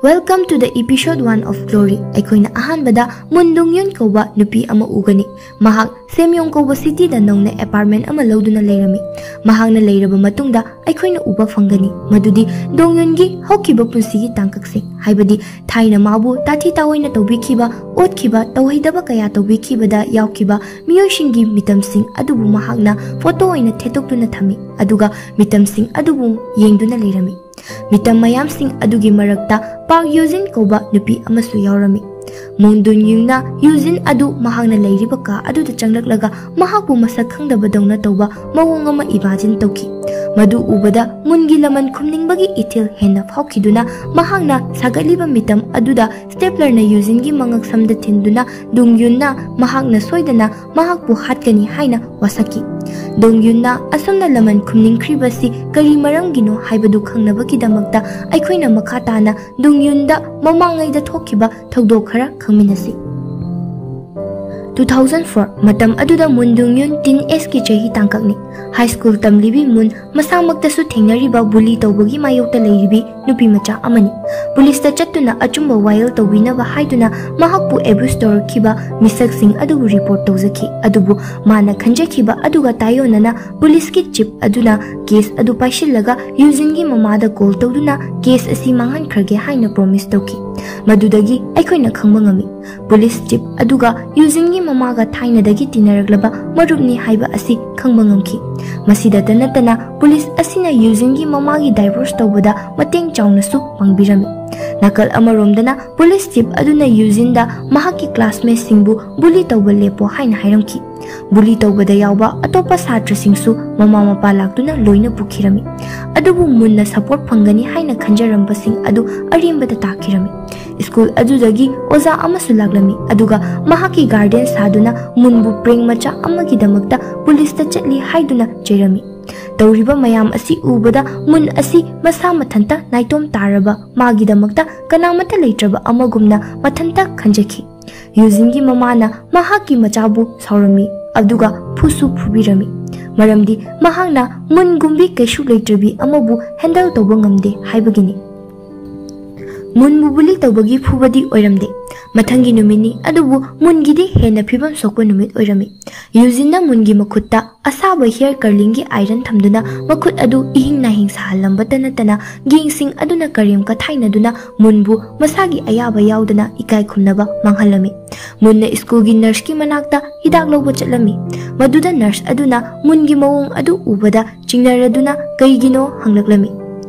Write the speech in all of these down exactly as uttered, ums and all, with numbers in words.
Welcome to the episode one of Glory. ꯑꯩꯈꯣꯏꯅ ꯑꯍꯥꯟꯕꯗ moon ꯗꯨꯡ ꯌꯨꯟ ꯀꯧꯕ ꯅꯨꯄꯤ ꯑꯃ ꯎꯒꯅꯤ꯫ ꯃꯍꯥꯛ ꯁꯦꯝꯌꯣꯡ ꯀꯧꯕ ꯁꯤꯇꯤꯗ ꯅꯧꯅ ꯑꯦꯄꯥꯔꯠꯃꯦꯟ ꯑꯃ ꯂꯧꯗꯨꯅ ꯂꯩꯔꯝꯃꯤ꯫ ꯃꯍꯥꯛꯅ ꯂꯩꯔꯕ ꯃꯇꯨꯡꯗ ꯑꯩꯈꯣꯏꯅ ꯎꯕ ꯐꯪꯒꯅꯤ ꯃꯗꯨꯗꯤ ꯗꯣꯡ ꯌꯨꯟꯒꯤ ꯍꯧꯈꯤꯕ ꯄꯨꯟꯁꯤꯒꯤ ꯇꯥꯡꯀꯛꯁꯤꯡ, ꯍꯥꯏꯕꯗꯤ ꯊꯥꯏꯅ ꯃꯥꯕꯨ ꯇꯥꯊꯤ ꯇꯥꯑꯣꯏꯅ ꯇꯧꯕꯤꯈꯤꯕ, ꯑꯣꯠꯈꯤꯕ, ꯇꯧꯍꯩꯗꯕ ꯀꯌꯥ ꯇꯧꯕꯤꯈꯤꯕꯗ ꯌꯥꯎꯈꯤꯕ ꯃꯤꯑꯣꯏꯁꯤꯡꯒꯤ ꯃꯤꯇꯝꯁꯤꯡ ꯑꯗꯨꯕꯨ ꯃꯍꯥꯛꯅ ꯐꯣꯇꯣ ꯑꯣꯏꯅ ꯊꯦꯠꯇꯣꯛꯇꯨꯅ ꯊꯝꯃꯤ, ꯑꯗꯨꯒ ꯃꯤꯇꯝꯁꯤꯡ ꯑꯗꯨꯕꯨ ꯌꯦꯡꯗꯨꯅ ꯂꯩꯔꯝꯃꯤ꯫ ꯃꯤꯇꯝ ꯃꯌꯥꯝꯁꯤꯡ ꯑꯗꯨꯒꯤ ꯃꯔꯛꯇ ꯄꯥꯛ ꯌꯨꯖꯤꯟ ꯀꯧꯕ ꯅꯨꯄꯤ ꯑꯃꯁꯨ ꯌꯥꯎꯔꯝꯃꯤ꯫ ꯃꯨꯟ ꯗꯨꯟ ꯌꯨꯡꯅ ꯌꯨꯖꯤꯟ ꯑꯗꯨ ꯃꯍꯥꯛꯅ ꯂꯩꯔꯤꯕ ꯀꯥ ꯑꯗꯨꯗ ꯆꯪꯂꯛꯂꯒ ꯃꯍꯥꯛꯄꯨ ꯃꯁꯛ ꯈꯪꯗꯕꯗꯧꯅ ꯇꯧꯕ ꯃꯑꯣꯡ ꯑꯃ ꯏꯃꯥꯖꯤꯟ ꯇꯧꯈꯤ꯫ ꯃꯗꯨ ꯎꯕꯗ ꯃꯨꯟꯒꯤ ꯂꯃꯟ ꯈꯨꯝꯅꯤꯡꯕꯒꯤ ꯏꯊꯤꯜ ꯍꯦꯟꯅ ꯐꯥꯎꯈꯤꯗꯨꯅ ꯃꯍꯥꯛꯅ ꯁꯥꯒꯠꯂꯤꯕ ꯃꯤꯇꯝ ꯑꯗꯨꯗ ꯁ꯭ꯇꯦꯞꯂꯔꯅ ꯌꯨꯖꯤꯟꯒꯤ ꯃꯉꯛ ꯁꯝꯗ ꯊꯤꯟꯗꯨꯅ ꯗꯨꯡ ꯌꯨꯟꯅ ꯃꯍꯥꯛꯅ ꯁꯣꯏꯗꯅ ꯃꯍꯥꯛꯄꯨ ꯍꯥꯠꯀꯅꯤ ꯍꯥꯏꯅ ꯋꯥꯁꯛꯈꯤ꯫ ꯗꯣꯡ ꯌꯨꯟꯅ ꯑꯁꯨꯝꯅ ꯂꯃꯟ ꯈꯨꯝꯅꯤꯡꯈ꯭ꯔꯤꯕꯁꯤ ꯀꯔꯤ ꯃꯔꯝꯒꯤꯅꯣ ꯍꯥꯏꯕꯗꯨ ꯈꯪꯅꯕꯒꯤꯗꯃꯛꯇ ꯑꯩꯈꯣꯏꯅ ꯃꯈꯥ ꯇꯥꯅ ꯗꯣꯡ ꯌꯨꯟꯗ ꯃꯃꯥꯡꯉꯩꯗ ꯊꯣꯛꯈꯤꯕ ꯊꯧꯗꯣꯛ ꯈꯔ ꯈꯪꯃꯤꯟꯅꯁꯤ꯫ Two thousand four, ꯃꯇꯝ ꯑꯗꯨꯗ ꯃꯨꯟ ꯗꯨꯡ ꯌꯨꯟ ꯇꯤꯟ ꯑꯦꯖꯀꯤ ꯆꯍꯤ ꯇꯥꯡꯀꯛꯅꯤ꯫ ꯍꯥꯏ ꯁ꯭ꯀꯨꯜ ꯇꯝꯂꯤꯕꯤ ꯃꯨꯟ ꯃꯁꯥꯃꯛꯇꯁꯨ ꯊꯦꯡꯅꯔꯤꯕ ꯕꯨꯂꯤ ꯇꯧꯕꯒꯤ ꯃꯥꯌꯣꯛꯇ ꯂꯩꯔꯤꯕꯤ ꯅꯨꯄꯤ ꯃꯆꯥ ꯑꯃꯅꯤ꯫ ꯄꯨꯂꯤꯁꯇ ꯆꯠꯇꯨꯅ ꯑꯆꯨꯝꯕ ꯋꯥꯌꯦꯜ ꯇꯧꯕꯤꯅꯕ ꯍꯥꯏꯗꯨꯅ ꯃꯍꯥꯛꯄꯨ ꯑꯦꯕ꯭ꯌꯨꯁ ꯇꯧꯔꯛꯈꯤꯕ ꯃꯤꯁꯛꯁꯤꯡ ꯑꯗꯨꯕꯨ ꯔꯤꯄꯣꯔꯠ ꯇꯧꯖꯈꯤ꯫ ꯑꯗꯨꯕꯨ ꯃꯥꯅ ꯈꯟꯖꯈꯤꯕ ꯑꯗꯨꯒ ꯇꯥꯏꯑꯣꯟꯅꯅ ꯄꯨꯂꯤꯁꯀꯤ ꯆꯤꯞ ꯑꯗꯨꯅ ꯀꯦꯁ ꯑꯗꯨ ꯄꯥꯏꯁꯤꯜꯂꯒ ꯌꯨꯖꯤꯟꯒꯤ ꯃꯃꯥꯗ ꯀꯣꯜ ꯇꯧꯗꯨꯅ ꯀꯦꯁ ꯑꯁꯤ ꯃꯥꯡꯍꯟꯈ꯭ꯔꯒꯦ ꯍꯥꯏꯅ ꯄ꯭ꯔꯣꯃꯤꯁ ꯇꯧꯈꯤ꯫ ꯃꯗꯨꯗꯒꯤ ꯑꯩꯈꯣꯏꯅ ꯈꯪꯕ ꯉꯝꯃꯤ, ꯄꯨꯂꯤꯁ ꯆꯤꯞ ꯑꯗꯨꯒ ꯌꯨꯖꯤꯟꯒꯤ ꯃꯃꯥꯒ ꯊꯥꯏꯅꯗꯒꯤ ꯇꯤꯟꯅꯔꯛꯂꯕ ꯃꯔꯨꯞꯅꯤ ꯍꯥꯏꯕ ꯑꯁꯤ ꯈꯪꯕ ꯉꯝꯈꯤ꯫ ꯃꯁꯤꯗꯇ ꯅꯠꯇꯅ ꯄꯨꯂꯤꯁ ꯑꯁꯤꯅ ꯌꯨꯖꯤꯟꯒꯤ ꯃꯃꯥꯒꯤ ꯗꯥꯏꯚꯣꯔꯁ ꯇꯧꯕꯗ ꯃꯇꯦꯡ ꯆꯥꯎꯅꯁꯨ ꯄꯥꯡꯕꯤꯔꯝꯃꯤ꯫ ꯅꯥꯀꯜ ꯑꯃꯔꯣꯝꯗꯅ ꯄꯨꯂꯤꯁ ꯆꯤꯞ ꯑꯗꯨꯅ ꯌꯨꯖꯤꯟꯗ ꯃꯍꯥꯛꯀꯤ ꯀ꯭ꯂꯥꯁꯃꯦꯠꯁꯤꯡꯕꯨ ꯕꯨꯂꯤ ꯇꯧꯕ ꯂꯦꯞꯄꯣ ꯍꯥꯏꯅ ꯍꯥꯏꯔꯝꯈꯤ꯫ ꯕꯨꯂꯤ ꯇꯧꯕꯗ ꯌꯥꯎꯕ ꯑꯇꯣꯞꯄ ꯁꯥꯇ꯭ꯔꯁꯤꯡꯁꯨ ꯃꯃꯥ ꯃꯄꯥ ꯂꯥꯛꯇꯨꯅ ꯂꯣꯏꯅ ꯄꯨꯈꯤꯔꯝꯃꯤ꯫ ꯑꯗꯨꯕꯨ ꯃꯨꯟꯅ ꯁꯄꯣꯔꯠ ꯐꯪꯒꯅꯤ ꯍꯥꯏꯅ ꯈꯟꯖꯔꯝꯕꯁꯤꯡ ꯑꯗꯨ ꯑꯔꯦꯝꯕꯗ ꯇꯥꯈꯤꯔꯝꯃꯤ꯫ ꯁ꯭ꯀꯨꯜ ꯑꯗꯨꯗꯒꯤ ꯑꯣꯖꯥ ꯑꯃꯁꯨ ꯂꯥꯛꯂꯝꯃꯤ, ꯑꯗꯨꯒ ꯃꯍꯥꯛꯀꯤ ꯒꯥꯔꯗꯤꯌꯟ ꯁꯥꯗꯨꯅ ꯃꯨꯟꯕꯨ ꯄ꯭ꯔꯦꯡ ꯃꯆꯥ ꯑꯃꯒꯤꯗꯃꯛꯇ ꯄꯨꯂꯤꯁꯇ ꯆꯠꯂꯤ ꯍꯥꯏꯗꯨꯅ ꯆꯩꯔꯝꯃꯤ꯫ ꯇꯧꯔꯤꯕ ꯃꯌꯥꯝ ꯑꯁꯤ ꯎꯕꯗ ꯃꯨꯟ ꯑꯁꯤ ꯃꯁꯥ ꯃꯊꯟꯇ ꯅꯥꯏꯇꯣꯝ ꯇꯥꯔꯕ, ꯃꯥꯒꯤꯗꯃꯛꯇ ꯀꯅꯥꯃꯠꯇ ꯂꯩꯇ꯭ꯔꯕ ꯑꯃꯒꯨꯝꯅ ꯃꯊꯟꯇ ꯈꯟꯖꯈꯤ꯫ ꯌꯨꯖꯤꯟꯒꯤ ꯃꯃꯥꯅ ꯃꯍꯥꯛꯀꯤ ꯃꯆꯥꯕꯨ ꯁꯥꯎꯔꯝꯃꯤ, ꯑꯗꯨꯒ ꯐꯨꯁꯨ ꯐꯨꯕꯤꯔꯝꯃꯤ꯫ ꯃꯔꯝꯗꯤ ꯃꯍꯥꯛꯅ ꯃꯨꯟꯒꯨꯝꯕꯤ ꯀꯩꯁꯨ ꯂꯩꯇ꯭ꯔꯕꯤ ꯑꯃꯕꯨ ꯍꯦꯟꯗꯜ ꯇꯧꯕ ꯉꯝꯗꯦ ꯍꯥꯏꯕꯒꯤꯅꯤ꯫ ꯃꯨꯟꯕꯨ ꯕꯨꯂꯤ ꯇꯧꯕꯒꯤ ꯐꯨꯕꯗꯤ ꯑꯣꯏꯔꯝꯗꯦ꯫ ꯃꯊꯪꯒꯤ ꯅꯨꯃꯤꯠꯅꯤ, ꯑꯗꯨꯕꯨ ꯃꯨꯟꯒꯤꯗꯤ ꯍꯦꯟꯅ ꯐꯤꯕꯝ ꯁꯣꯛꯄ ꯅꯨꯃꯤꯠ ꯑꯣꯏꯔꯝꯃꯤ꯫ ꯌꯨꯖꯤꯟꯅ ꯃꯨꯟꯒꯤ ꯃꯈꯨꯠꯇ ꯑꯁꯥꯕ ꯍꯤꯌꯔ ꯀꯔꯂꯤꯡꯒꯤ ꯑꯥꯏꯔꯟ ꯊꯝꯗꯨꯅ ꯃꯈꯨꯠ ꯑꯗꯨ ꯏꯍꯤꯡ ꯅꯥꯍꯤꯡ ꯁꯥꯍꯜꯂꯝꯕꯇ ꯅꯠꯇꯅ, ꯒꯦꯡꯁꯤꯡ ꯑꯗꯨꯅ ꯀꯔꯦꯝ ꯀꯊꯥꯏꯅꯗꯨꯅ ꯃꯨꯟꯕꯨ ꯃꯁꯥꯒꯤ ꯑꯌꯥꯕ ꯌꯥꯎꯗꯅ ꯏꯀꯥꯏ ꯈꯨꯝꯅꯕ ꯃꯥꯡꯍꯜꯂꯝꯃꯤ꯫ ꯃꯨꯟꯅ ꯁ꯭ꯀꯨꯜꯒꯤ ꯅꯔꯁꯀꯤ ꯃꯅꯥꯛꯇ ꯍꯤꯗꯥꯛ ꯂꯧꯕ ꯆꯠꯂꯝꯃꯤ꯫ ꯃꯗꯨꯗ ꯅꯔꯁ ꯑꯗꯨꯅ ꯃꯨꯟꯒꯤ ꯃꯑꯣꯡ ꯑꯗꯨ ꯎꯕꯗ ꯆꯤꯡꯅꯔꯗꯨꯅ ꯀꯩꯒꯤꯅꯣ ꯍꯪꯂꯛꯂꯝꯃꯤ꯫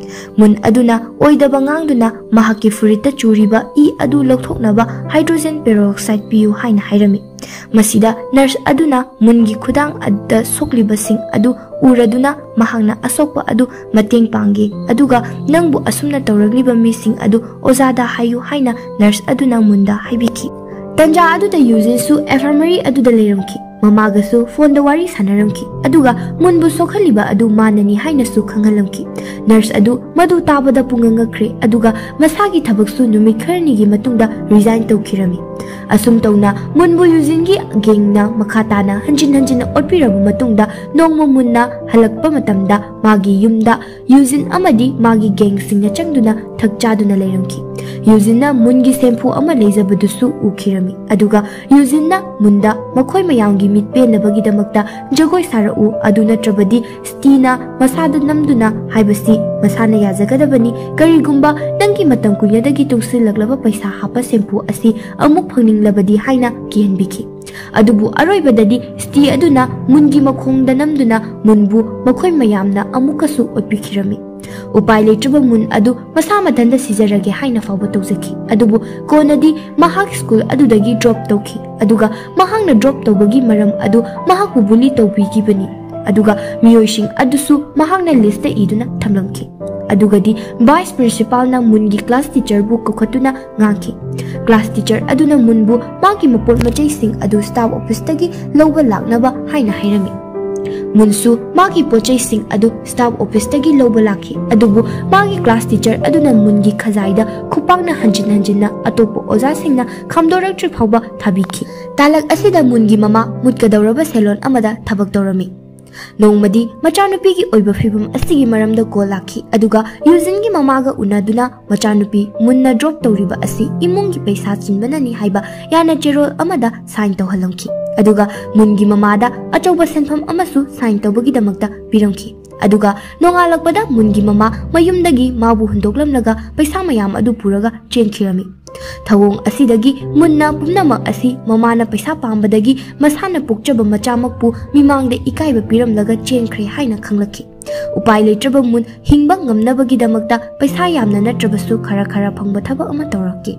ꯃꯨꯟ ꯑꯗꯨꯅ ꯑꯣꯏꯗꯕ ꯉꯥꯡꯗꯨꯅ ꯃꯍꯥꯛꯀꯤ ꯐꯨꯔꯤꯠꯇ ꯆꯨꯔꯤꯕ ꯏ ꯑꯗꯨ ꯂꯧꯊꯣꯛꯅꯕ ꯍꯥꯏꯗ꯭ꯔꯣꯖꯦꯟ ꯄꯦꯔꯣꯛꯁꯥꯏꯗ ꯄꯤꯌꯨ ꯍꯥꯏꯅ ꯍꯥꯏꯔꯝꯃꯤ꯫ ꯃꯁꯤꯗ ꯅꯔꯁ ꯑꯗꯨꯅ ꯃꯨꯟꯒꯤ ꯈꯨꯗꯥꯡ ꯑꯗꯨꯗ ꯁꯣꯛꯂꯤꯕꯁꯤꯡ ꯑꯗꯨ ꯎꯔꯗꯨꯅ ꯃꯍꯥꯛꯅ ꯑꯁꯣꯛꯄ ꯑꯗꯨ ꯃꯇꯦꯡ ꯄꯥꯡꯒꯦ, ꯑꯗꯨꯒ ꯅꯪꯕꯨ ꯑꯁꯨꯝꯅ ꯇꯧꯔꯛꯂꯤꯕ ꯃꯤꯁꯤꯡ ꯑꯗꯨ ꯑꯣꯖꯥꯗ ꯍꯥꯏꯌꯨ ꯍꯥꯏꯅ ꯅꯔꯁ ꯑꯗꯨꯅ ꯃꯨꯟꯗ ꯍꯥꯏꯕꯤꯈꯤ꯫ ꯇꯟꯖꯥ ꯑꯗꯨꯗ ꯌꯨꯖꯤꯟꯁꯨ ꯑꯦꯐꯥꯔꯃꯔꯤ ꯑꯗꯨꯗ ꯂꯩꯔꯝꯈꯤ꯫ ꯃꯃꯥꯒꯁꯨ ꯐꯣꯟꯗ ꯋꯥꯔꯤ ꯁꯥꯟꯅꯔꯝꯈꯤ, ꯑꯗꯨꯒ ꯃꯨꯟꯕꯨ ꯁꯣꯛꯍꯜꯂꯤꯕ ꯑꯗꯨ ꯃꯥꯅꯅꯤ ꯍꯥꯏꯅꯁꯨ ꯈꯪꯍꯜꯂꯝꯈꯤ꯫ ꯅꯔꯁ ꯑꯗꯨ ꯃꯗꯨ ꯇꯥꯕꯗ ꯄꯨꯡꯉꯛ ꯉꯛꯈ꯭ꯔꯦ, ꯑꯗꯨꯒ ꯃꯁꯥꯒꯤ ꯊꯕꯛꯁꯨ ꯅꯨꯃꯤꯠ ꯈꯔꯅꯤꯒꯤ ꯃꯇꯨꯡꯗ ꯔꯤꯖꯥꯏꯟ ꯇꯧꯈꯤꯔꯝꯃꯤ꯫ ꯑꯁꯨꯝ ꯇꯧꯅ ꯃꯨꯟꯕꯨ ꯌꯨꯖꯤꯟꯒꯤ ꯒꯦꯡꯅ ꯃꯈꯥ ꯇꯥꯅ ꯍꯟꯖꯤꯟ ꯍꯟꯖꯤꯟꯅ ꯑꯣꯠꯄꯤꯔꯕ ꯃꯇꯨꯡꯗ, ꯅꯣꯡꯃ ꯃꯨꯟꯅ ꯍꯜꯂꯛꯄ ꯃꯇꯝꯗ, ꯃꯥꯒꯤ ꯌꯨꯝꯗ ꯌꯨꯖꯤꯟ ꯑꯃꯗꯤ ꯃꯥꯒꯤ ꯒꯦꯡꯁꯤꯡꯅ ꯆꯪꯗꯨꯅ ꯊꯛ ꯆꯥꯗꯨꯅ ꯂꯩꯔꯝꯈꯤ꯫ ꯌꯨꯖꯤꯟꯅ ꯃꯨꯟꯒꯤ ꯁꯦꯝꯐꯨ ꯑꯃ ꯂꯩꯖꯕꯗꯨꯁꯨ ꯎꯈꯤꯔꯝꯃꯤ, ꯑꯗꯨꯒ ꯌꯨꯖꯤꯟꯅ ꯃꯨꯟꯗ ꯃꯈꯣꯏ ꯃꯌꯥꯝꯒꯤ ꯃꯤꯠ ꯄꯦꯟꯅꯕꯒꯤꯗꯃꯛꯇ ꯖꯒꯣꯏ ꯁꯥꯔꯛꯎ, ꯑꯗꯨ ꯅꯠꯇ꯭ꯔꯕꯗꯤ ꯁ꯭ꯇꯤꯅ ꯃꯁꯥꯗ ꯅꯝꯗꯨꯅ ꯍꯥꯏꯕꯁꯤ ꯃꯁꯥꯅ ꯌꯥꯖꯒꯗꯕꯅꯤ꯫ ꯀꯔꯤꯒꯨꯝꯕ ꯅꯪꯒꯤ ꯃꯇꯝ ꯀꯨꯏꯅꯗꯒꯤ ꯇꯨꯡꯁꯤꯜꯂꯛꯂꯕ ꯄꯩꯁꯥ ꯍꯥꯞꯄ ꯁꯦꯝꯐꯨ ꯑꯁꯤ ꯑꯃꯨꯛ ꯐꯪꯅꯤꯡꯂꯕꯗꯤ ꯍꯥꯏꯅ ꯀꯤꯍꯟꯕꯤꯈꯤ꯫ ꯑꯗꯨꯕꯨ ꯑꯔꯣꯏꯕꯗꯗꯤ ꯁ꯭ꯇꯤ ꯑꯗꯨꯅ ꯃꯨꯟꯒꯤ ꯃꯈꯣꯡꯗ ꯅꯝꯗꯨꯅ ꯃꯨꯟꯕꯨ ꯃꯈꯣꯏ ꯃꯌꯥꯝꯅ ꯑꯃꯨꯛꯀꯁꯨ ꯑꯣꯠꯄꯤꯈꯤꯔꯝꯃꯤ꯫ ꯎꯄꯥꯏ ꯂꯩꯇ꯭ꯔꯕ ꯃꯨꯟ ꯑꯗꯨ ꯃꯁꯥ ꯃꯊꯟꯇ ꯁꯤꯖꯔꯒꯦ ꯍꯥꯏꯅ ꯐꯥꯎꯕ ꯇꯧꯖꯈꯤ꯫ ꯑꯗꯨꯕꯨ ꯀꯣꯟꯅꯗꯤ ꯃꯍꯥꯛ ꯁ꯭ꯀꯨꯜ ꯑꯗꯨꯗꯒꯤ ꯗ꯭ꯔꯣꯞ ꯇꯧꯈꯤ꯫ ꯑꯗꯨꯒ ꯃꯍꯥꯛꯅ ꯗ꯭ꯔꯣꯞ ꯇꯧꯕꯒꯤ ꯃꯔꯝ ꯑꯗꯨ ꯃꯍꯥꯛꯄꯨ ꯕꯨꯂꯤ ꯇꯧꯕꯤꯈꯤꯕꯅꯤ꯫ ꯑꯗꯨꯒ ꯃꯤꯑꯣꯏꯁꯤꯡ ꯑꯗꯨꯁꯨ ꯃꯍꯥꯛꯅ ꯂꯤꯁꯇ ꯏꯗꯨꯅ ꯊꯝꯂꯝꯈꯤ꯫ ꯑꯗꯨꯒꯗꯤ ꯚꯥꯏꯁ ꯄ꯭ꯔꯤꯟꯁꯤꯄꯥꯜꯅ ꯃꯨꯟꯒꯤ ꯀ꯭ꯂꯥꯁ ꯇꯤꯆꯔꯕꯨ ꯀꯧꯈꯠꯇꯨꯅ ꯉꯥꯡꯈꯤ꯫ ꯀ꯭ꯂꯥꯁ ꯇꯤꯆꯔ ꯑꯗꯨꯅ ꯃꯨꯟꯕꯨ ꯃꯥꯒꯤ ꯃꯄꯣꯠ ꯃꯆꯩꯁꯤꯡ ꯑꯗꯨ ꯁ꯭ꯇꯥꯐ ꯑꯣꯐꯤꯁꯇꯒꯤ ꯂꯧꯕ ꯂꯥꯛꯅꯕ ꯍꯥꯏꯅ ꯍꯥꯏꯔꯝꯃꯤ꯫ ꯃꯨꯟꯁꯨ ꯃꯥꯒꯤ ꯄꯣꯠꯆꯩꯁꯤꯡ ꯑꯗꯨ ꯁ꯭ꯇꯥꯐ ꯑꯣꯐꯤꯁꯇꯒꯤ ꯂꯧꯕ ꯂꯥꯛꯈꯤ, ꯑꯗꯨꯕꯨ ꯃꯥꯒꯤ ꯀ꯭ꯂꯥꯁ ꯇꯤꯆꯔ ꯑꯗꯨꯅ ꯃꯨꯟꯒꯤ ꯈꯖꯥꯏꯗ ꯈꯨꯄꯥꯛꯅ ꯍꯟꯖꯤꯟ ꯍꯟꯖꯤꯟꯅ ꯑꯇꯣꯞꯄ ꯑꯣꯖꯥꯁꯤꯡꯅ ꯈꯥꯝꯗꯣꯔꯛꯇ꯭ꯔꯤ ꯐꯥꯎꯕ ꯊꯥꯕꯤꯈꯤ꯫ ꯇꯥꯂꯛ ꯑꯁꯤꯗ ꯃꯨꯟꯒꯤ ꯃꯃꯥ ꯃꯨꯠꯀꯗꯧꯔꯕ ꯁꯦꯂꯣꯟ ꯑꯃꯗ ꯊꯕꯛ ꯇꯧꯔꯝꯃꯤ꯫ ꯅꯣꯡꯃꯗꯤ ꯃꯆꯥꯅꯨꯄꯤꯒꯤ ꯑꯣꯏꯕ ꯐꯤꯕꯝ ꯑꯁꯤꯒꯤ ꯃꯔꯝꯗ ꯀꯣꯜ ꯂꯥꯛꯈꯤ, ꯑꯗꯨꯒ ꯌꯨꯖꯤꯟꯒꯤ ꯃꯃꯥꯒ ꯎꯅꯗꯨꯅ ꯃꯆꯥꯅꯨꯄꯤ ꯃꯨꯟꯅ ꯗ꯭ꯔꯣꯞ ꯇꯧꯔꯤꯕ ꯑꯁꯤ ꯏꯃꯨꯡꯒꯤ ꯄꯩꯁꯥ ꯆꯤꯟꯕꯅꯅꯤ ꯍꯥꯏꯕ ꯌꯥꯅ ꯆꯦꯔꯣꯜ ꯑꯃꯗ ꯁꯥꯏꯟ ꯇꯧꯍꯜꯂꯝꯈꯤ, ꯑꯗꯨꯒ ꯃꯨꯟꯒꯤ ꯃꯃꯥꯗ ꯑꯆꯧꯕ ꯁꯦꯟꯐꯝ ꯑꯃꯁꯨ ꯁꯥꯏꯟ ꯇꯧꯕꯒꯤꯗꯃꯛꯇ ꯄꯤꯔꯝꯈꯤ꯫ ꯑꯗꯨꯒ ꯅꯣꯡꯉꯥꯜꯂꯛꯄꯗ ꯃꯨꯟꯒꯤ ꯃꯃꯥ ꯃꯌꯨꯝꯗꯒꯤ ꯃꯥꯕꯨ ꯍꯨꯟꯗꯣꯛꯂꯝꯂꯒ ꯄꯩꯁꯥ ꯃꯌꯥꯝ ꯑꯗꯨ ꯄꯨꯔꯒ ꯆꯦꯟꯈꯤꯔꯝꯃꯤ꯫ ꯊꯧꯑꯣꯡ ꯑꯁꯤꯗꯒꯤ ꯃꯨꯟꯅ ꯄꯨꯝꯅꯃꯛ ꯑꯁꯤ ꯃꯃꯥꯅ ꯄꯩꯁꯥ ꯄꯥꯝꯕꯗꯒꯤ ꯃꯁꯥꯅ ꯄꯣꯛꯆꯕ ꯃꯆꯥꯃꯛꯄꯨ ꯃꯤꯃꯥꯡꯗ ꯏꯀꯥꯏꯕ ꯄꯤꯔꯝꯂꯒ ꯆꯦꯟꯈ꯭ꯔꯦ ꯍꯥꯏꯅ ꯈꯪꯂꯛꯈꯤ꯫ ꯎꯄꯥꯏ ꯂꯩꯇ꯭ꯔꯕ ꯃꯨꯟ ꯍꯤꯡꯕ ꯉꯝꯅꯕꯒꯤꯗꯃꯛꯇ ꯄꯩꯁꯥ ꯌꯥꯝꯅ ꯅꯠꯇ꯭ꯔꯕꯁꯨ ꯈꯔ ꯈꯔ ꯐꯪꯕ ꯊꯕꯛ ꯑꯃ ꯇꯧꯔꯛꯈꯤ꯫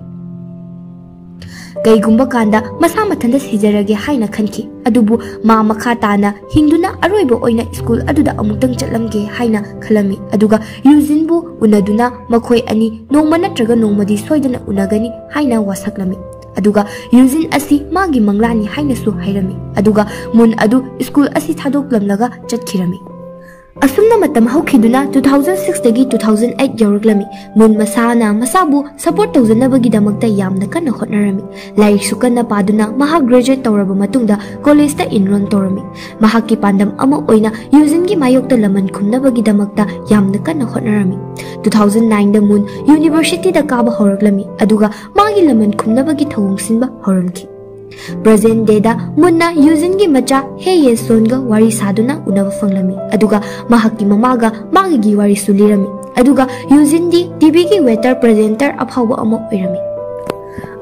ꯀꯩꯒꯨꯝꯕ ꯀꯥꯟꯗ ꯃꯁꯥ ꯃꯊꯟꯇ ꯁꯤꯖꯔꯒꯦ ꯍꯥꯏꯅ ꯈꯟꯈꯤ, ꯑꯗꯨꯕꯨ ꯃꯥ ꯃꯈꯥ ꯇꯥꯅ ꯍꯤꯡꯗꯨꯅ ꯑꯔꯣꯏꯕ ꯑꯣꯏꯅ ꯁ꯭ꯀꯨꯜ ꯑꯗꯨꯗ ꯑꯃꯨꯛꯇꯪ ꯆꯠꯂꯝꯒꯦ ꯍꯥꯏꯅ ꯈꯜꯂꯝꯃꯤ꯫ ꯑꯗꯨꯒ ꯌꯨꯖꯤꯟꯕꯨ ꯎꯅꯗꯨꯅ ꯃꯈꯣꯏ ꯑꯅꯤ ꯅꯣꯡꯃ ꯅꯠꯇ꯭ꯔꯒ ꯅꯣꯡꯃꯗꯤ ꯁꯣꯏꯗꯅ ꯎꯅꯒꯅꯤ ꯍꯥꯏꯅ ꯋꯥꯁꯛꯂꯝꯃꯤ꯫ ꯑꯗꯨꯒ ꯌꯨꯖꯤꯟ ꯑꯁꯤ ꯃꯥꯒꯤ ꯃꯪꯂꯥꯟꯅꯤ ꯍꯥꯏꯅꯁꯨ ꯍꯥꯏꯔꯝꯃꯤ꯫ ꯑꯗꯨꯒ ꯃꯨꯟ ꯑꯗꯨ ꯁ꯭ꯀꯨꯜ ꯑꯁꯤ ꯊꯥꯗꯣꯛꯂꯝꯂꯒ ꯆꯠꯈꯤꯔꯝꯃꯤ꯫ ꯑꯁꯨꯝꯅ ꯃꯇꯝ ꯍꯧꯈꯤꯗꯨꯅ two thousand six ꯗꯒꯤ two thousand eight ꯌꯧꯔꯛꯂꯝꯃꯤ꯫ ꯃꯨꯟ ꯃꯁꯥꯅ ꯃꯁꯥꯕꯨ ꯁꯄꯣꯔꯠ ꯇꯧꯖꯅꯕꯒꯤꯗꯃꯛꯇ ꯌꯥꯝꯅ ꯀꯟꯅ ꯍꯣꯠꯅꯔꯝꯃꯤ꯫ ꯂꯥꯏꯔꯤꯛꯁꯨ ꯀꯟꯅ ꯄꯥꯗꯨꯅ ꯃꯍꯥꯛ ꯒ꯭ꯔꯦꯖꯨꯑꯦꯠ ꯇꯧꯔꯕ ꯃꯇꯨꯡꯗ ꯀꯣꯂꯦꯖꯇ ꯏꯟꯔꯣꯜ ꯇꯧꯔꯝꯃꯤ꯫ ꯃꯍꯥꯛꯀꯤ ꯄꯥꯟꯗꯝ ꯑꯃ ꯑꯣꯏꯅ ꯌꯨꯖꯤꯟꯒꯤ ꯃꯥꯌꯣꯛꯇ ꯂꯃꯟ ꯈꯨꯝꯅꯕꯒꯤꯗꯃꯛꯇ ꯌꯥꯝꯅ ꯀꯟꯅ ꯍꯣꯠꯅꯔꯝꯃꯤ꯫ Two thousand nine ꯗ ꯃꯨꯟ ꯌꯨꯅꯤꯚꯔꯁꯤꯇꯤꯗ ꯀꯥꯕ ꯍꯧꯔꯛꯂꯝꯃꯤ, ꯑꯗꯨꯒ ꯃꯥꯒꯤ ꯂꯃꯟ ꯈꯨꯝꯅꯕꯒꯤ ꯊꯧꯑꯣꯡ ꯁꯤꯟꯕ ꯍꯧꯔꯝꯈꯤ꯫ ꯄ꯭ꯔꯖꯦꯟ ꯗꯦꯗ ꯃꯨꯟꯅ ꯌꯨꯖꯤꯟꯒꯤ ꯃꯆꯥ ꯍꯦ ꯌꯦ ꯁꯣꯟꯒ ꯋꯥꯔꯤ ꯁꯥꯗꯨꯅ ꯎꯅꯕ ꯐꯪꯂꯝꯃꯤ, ꯑꯗꯨꯒ ꯃꯍꯥꯛꯀꯤ ꯃꯃꯥꯒ ꯃꯥꯒꯤ ꯋꯥꯔꯤꯁꯨ ꯂꯤꯔꯝꯃꯤ꯫ ꯑꯗꯨꯒ ꯌꯨꯖꯤꯟꯗꯤ ꯇꯤꯚꯤꯒꯤ ꯋꯦꯇꯔ ꯄ꯭ꯔꯖꯦꯟꯇꯔ ꯑꯐꯥꯎꯕ ꯑꯃ ꯑꯣꯏꯔꯝꯃꯤ꯫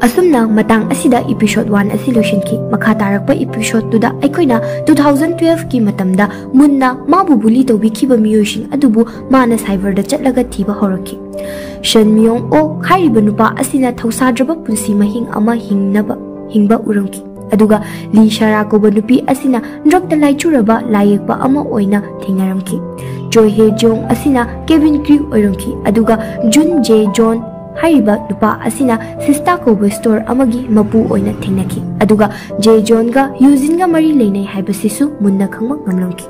ꯑꯁꯨꯝꯅ ꯃꯇꯥꯡ ꯑꯁꯤꯗ episode one ꯑꯁꯤ ꯂꯣꯏꯁꯤꯟꯈꯤ꯫ ꯃꯈꯥ ꯇꯥꯔꯛꯄ episode two ꯗ ꯑꯩꯈꯣꯏꯅ two thousand twelve ꯀꯤ ꯃꯇꯝꯗ ꯃꯨꯟꯅ ꯃꯥꯕꯨ ꯕꯨꯂꯤ ꯇꯧꯕꯤꯈꯤꯕ ꯃꯤꯑꯣꯏꯁꯤꯡ ꯑꯗꯨꯕꯨ ꯃꯥꯅ ꯁꯥꯏꯕꯔꯗ ꯆꯠꯂꯒ ꯊꯤꯕ ꯍꯧꯔꯛꯈꯤ꯫ ꯁꯟ ꯃꯤꯌꯣꯡ ꯑꯣꯛ ꯍꯥꯏꯔꯤꯕ ꯅꯨꯄꯥ ꯑꯁꯤꯅ ꯊꯧꯁꯥꯗ꯭ꯔꯕ ꯄꯨꯟꯁꯤ ꯃꯍꯤꯡ ꯑꯃ ꯍꯤꯡꯅꯕ, ꯍꯤꯡꯕ ꯎꯔꯝꯈꯤ꯫ ꯑꯗꯨꯒ ꯂꯤ ꯁꯥꯔꯥ ꯀꯧꯕ ꯅꯨꯄꯤ ꯑꯁꯤꯅ ꯗ꯭ꯔꯛꯇ ꯂꯥꯏꯆꯨꯔꯕ ꯂꯥꯏꯌꯦꯛꯄ ꯑꯃ ꯑꯣꯏꯅ ꯊꯦꯡꯅꯔꯝꯈꯤ꯫ ꯆꯣꯏ ꯍꯦ ꯖꯣꯡ ꯑꯁꯤꯅ ꯀꯦꯕꯤꯟ ꯀ꯭ꯔꯤꯎ ꯑꯣꯏꯔꯝꯈꯤ, ꯑꯗꯨꯒ ꯖꯨꯟ ꯖꯦ ꯖꯣꯟ ꯍꯥꯏꯔꯤꯕ ꯅꯨꯄꯥ ꯑꯁꯤꯅ ꯁꯤꯁꯇꯥ ꯀꯧꯕ ꯁ꯭ꯇꯣꯔ ꯑꯃꯒꯤ ꯃꯄꯨ ꯑꯣꯏꯅ ꯊꯦꯡꯅꯈꯤ, ꯑꯗꯨꯒ ꯖꯦ ꯖꯣꯟꯒ ꯌꯨꯖꯤꯟꯒ ꯃꯔꯤ ꯂꯩꯅꯩ ꯍꯥꯏꯕꯁꯤꯁꯨ ꯃꯨꯟꯅ ꯈꯪꯕ ꯉꯝꯂꯝꯈꯤ꯫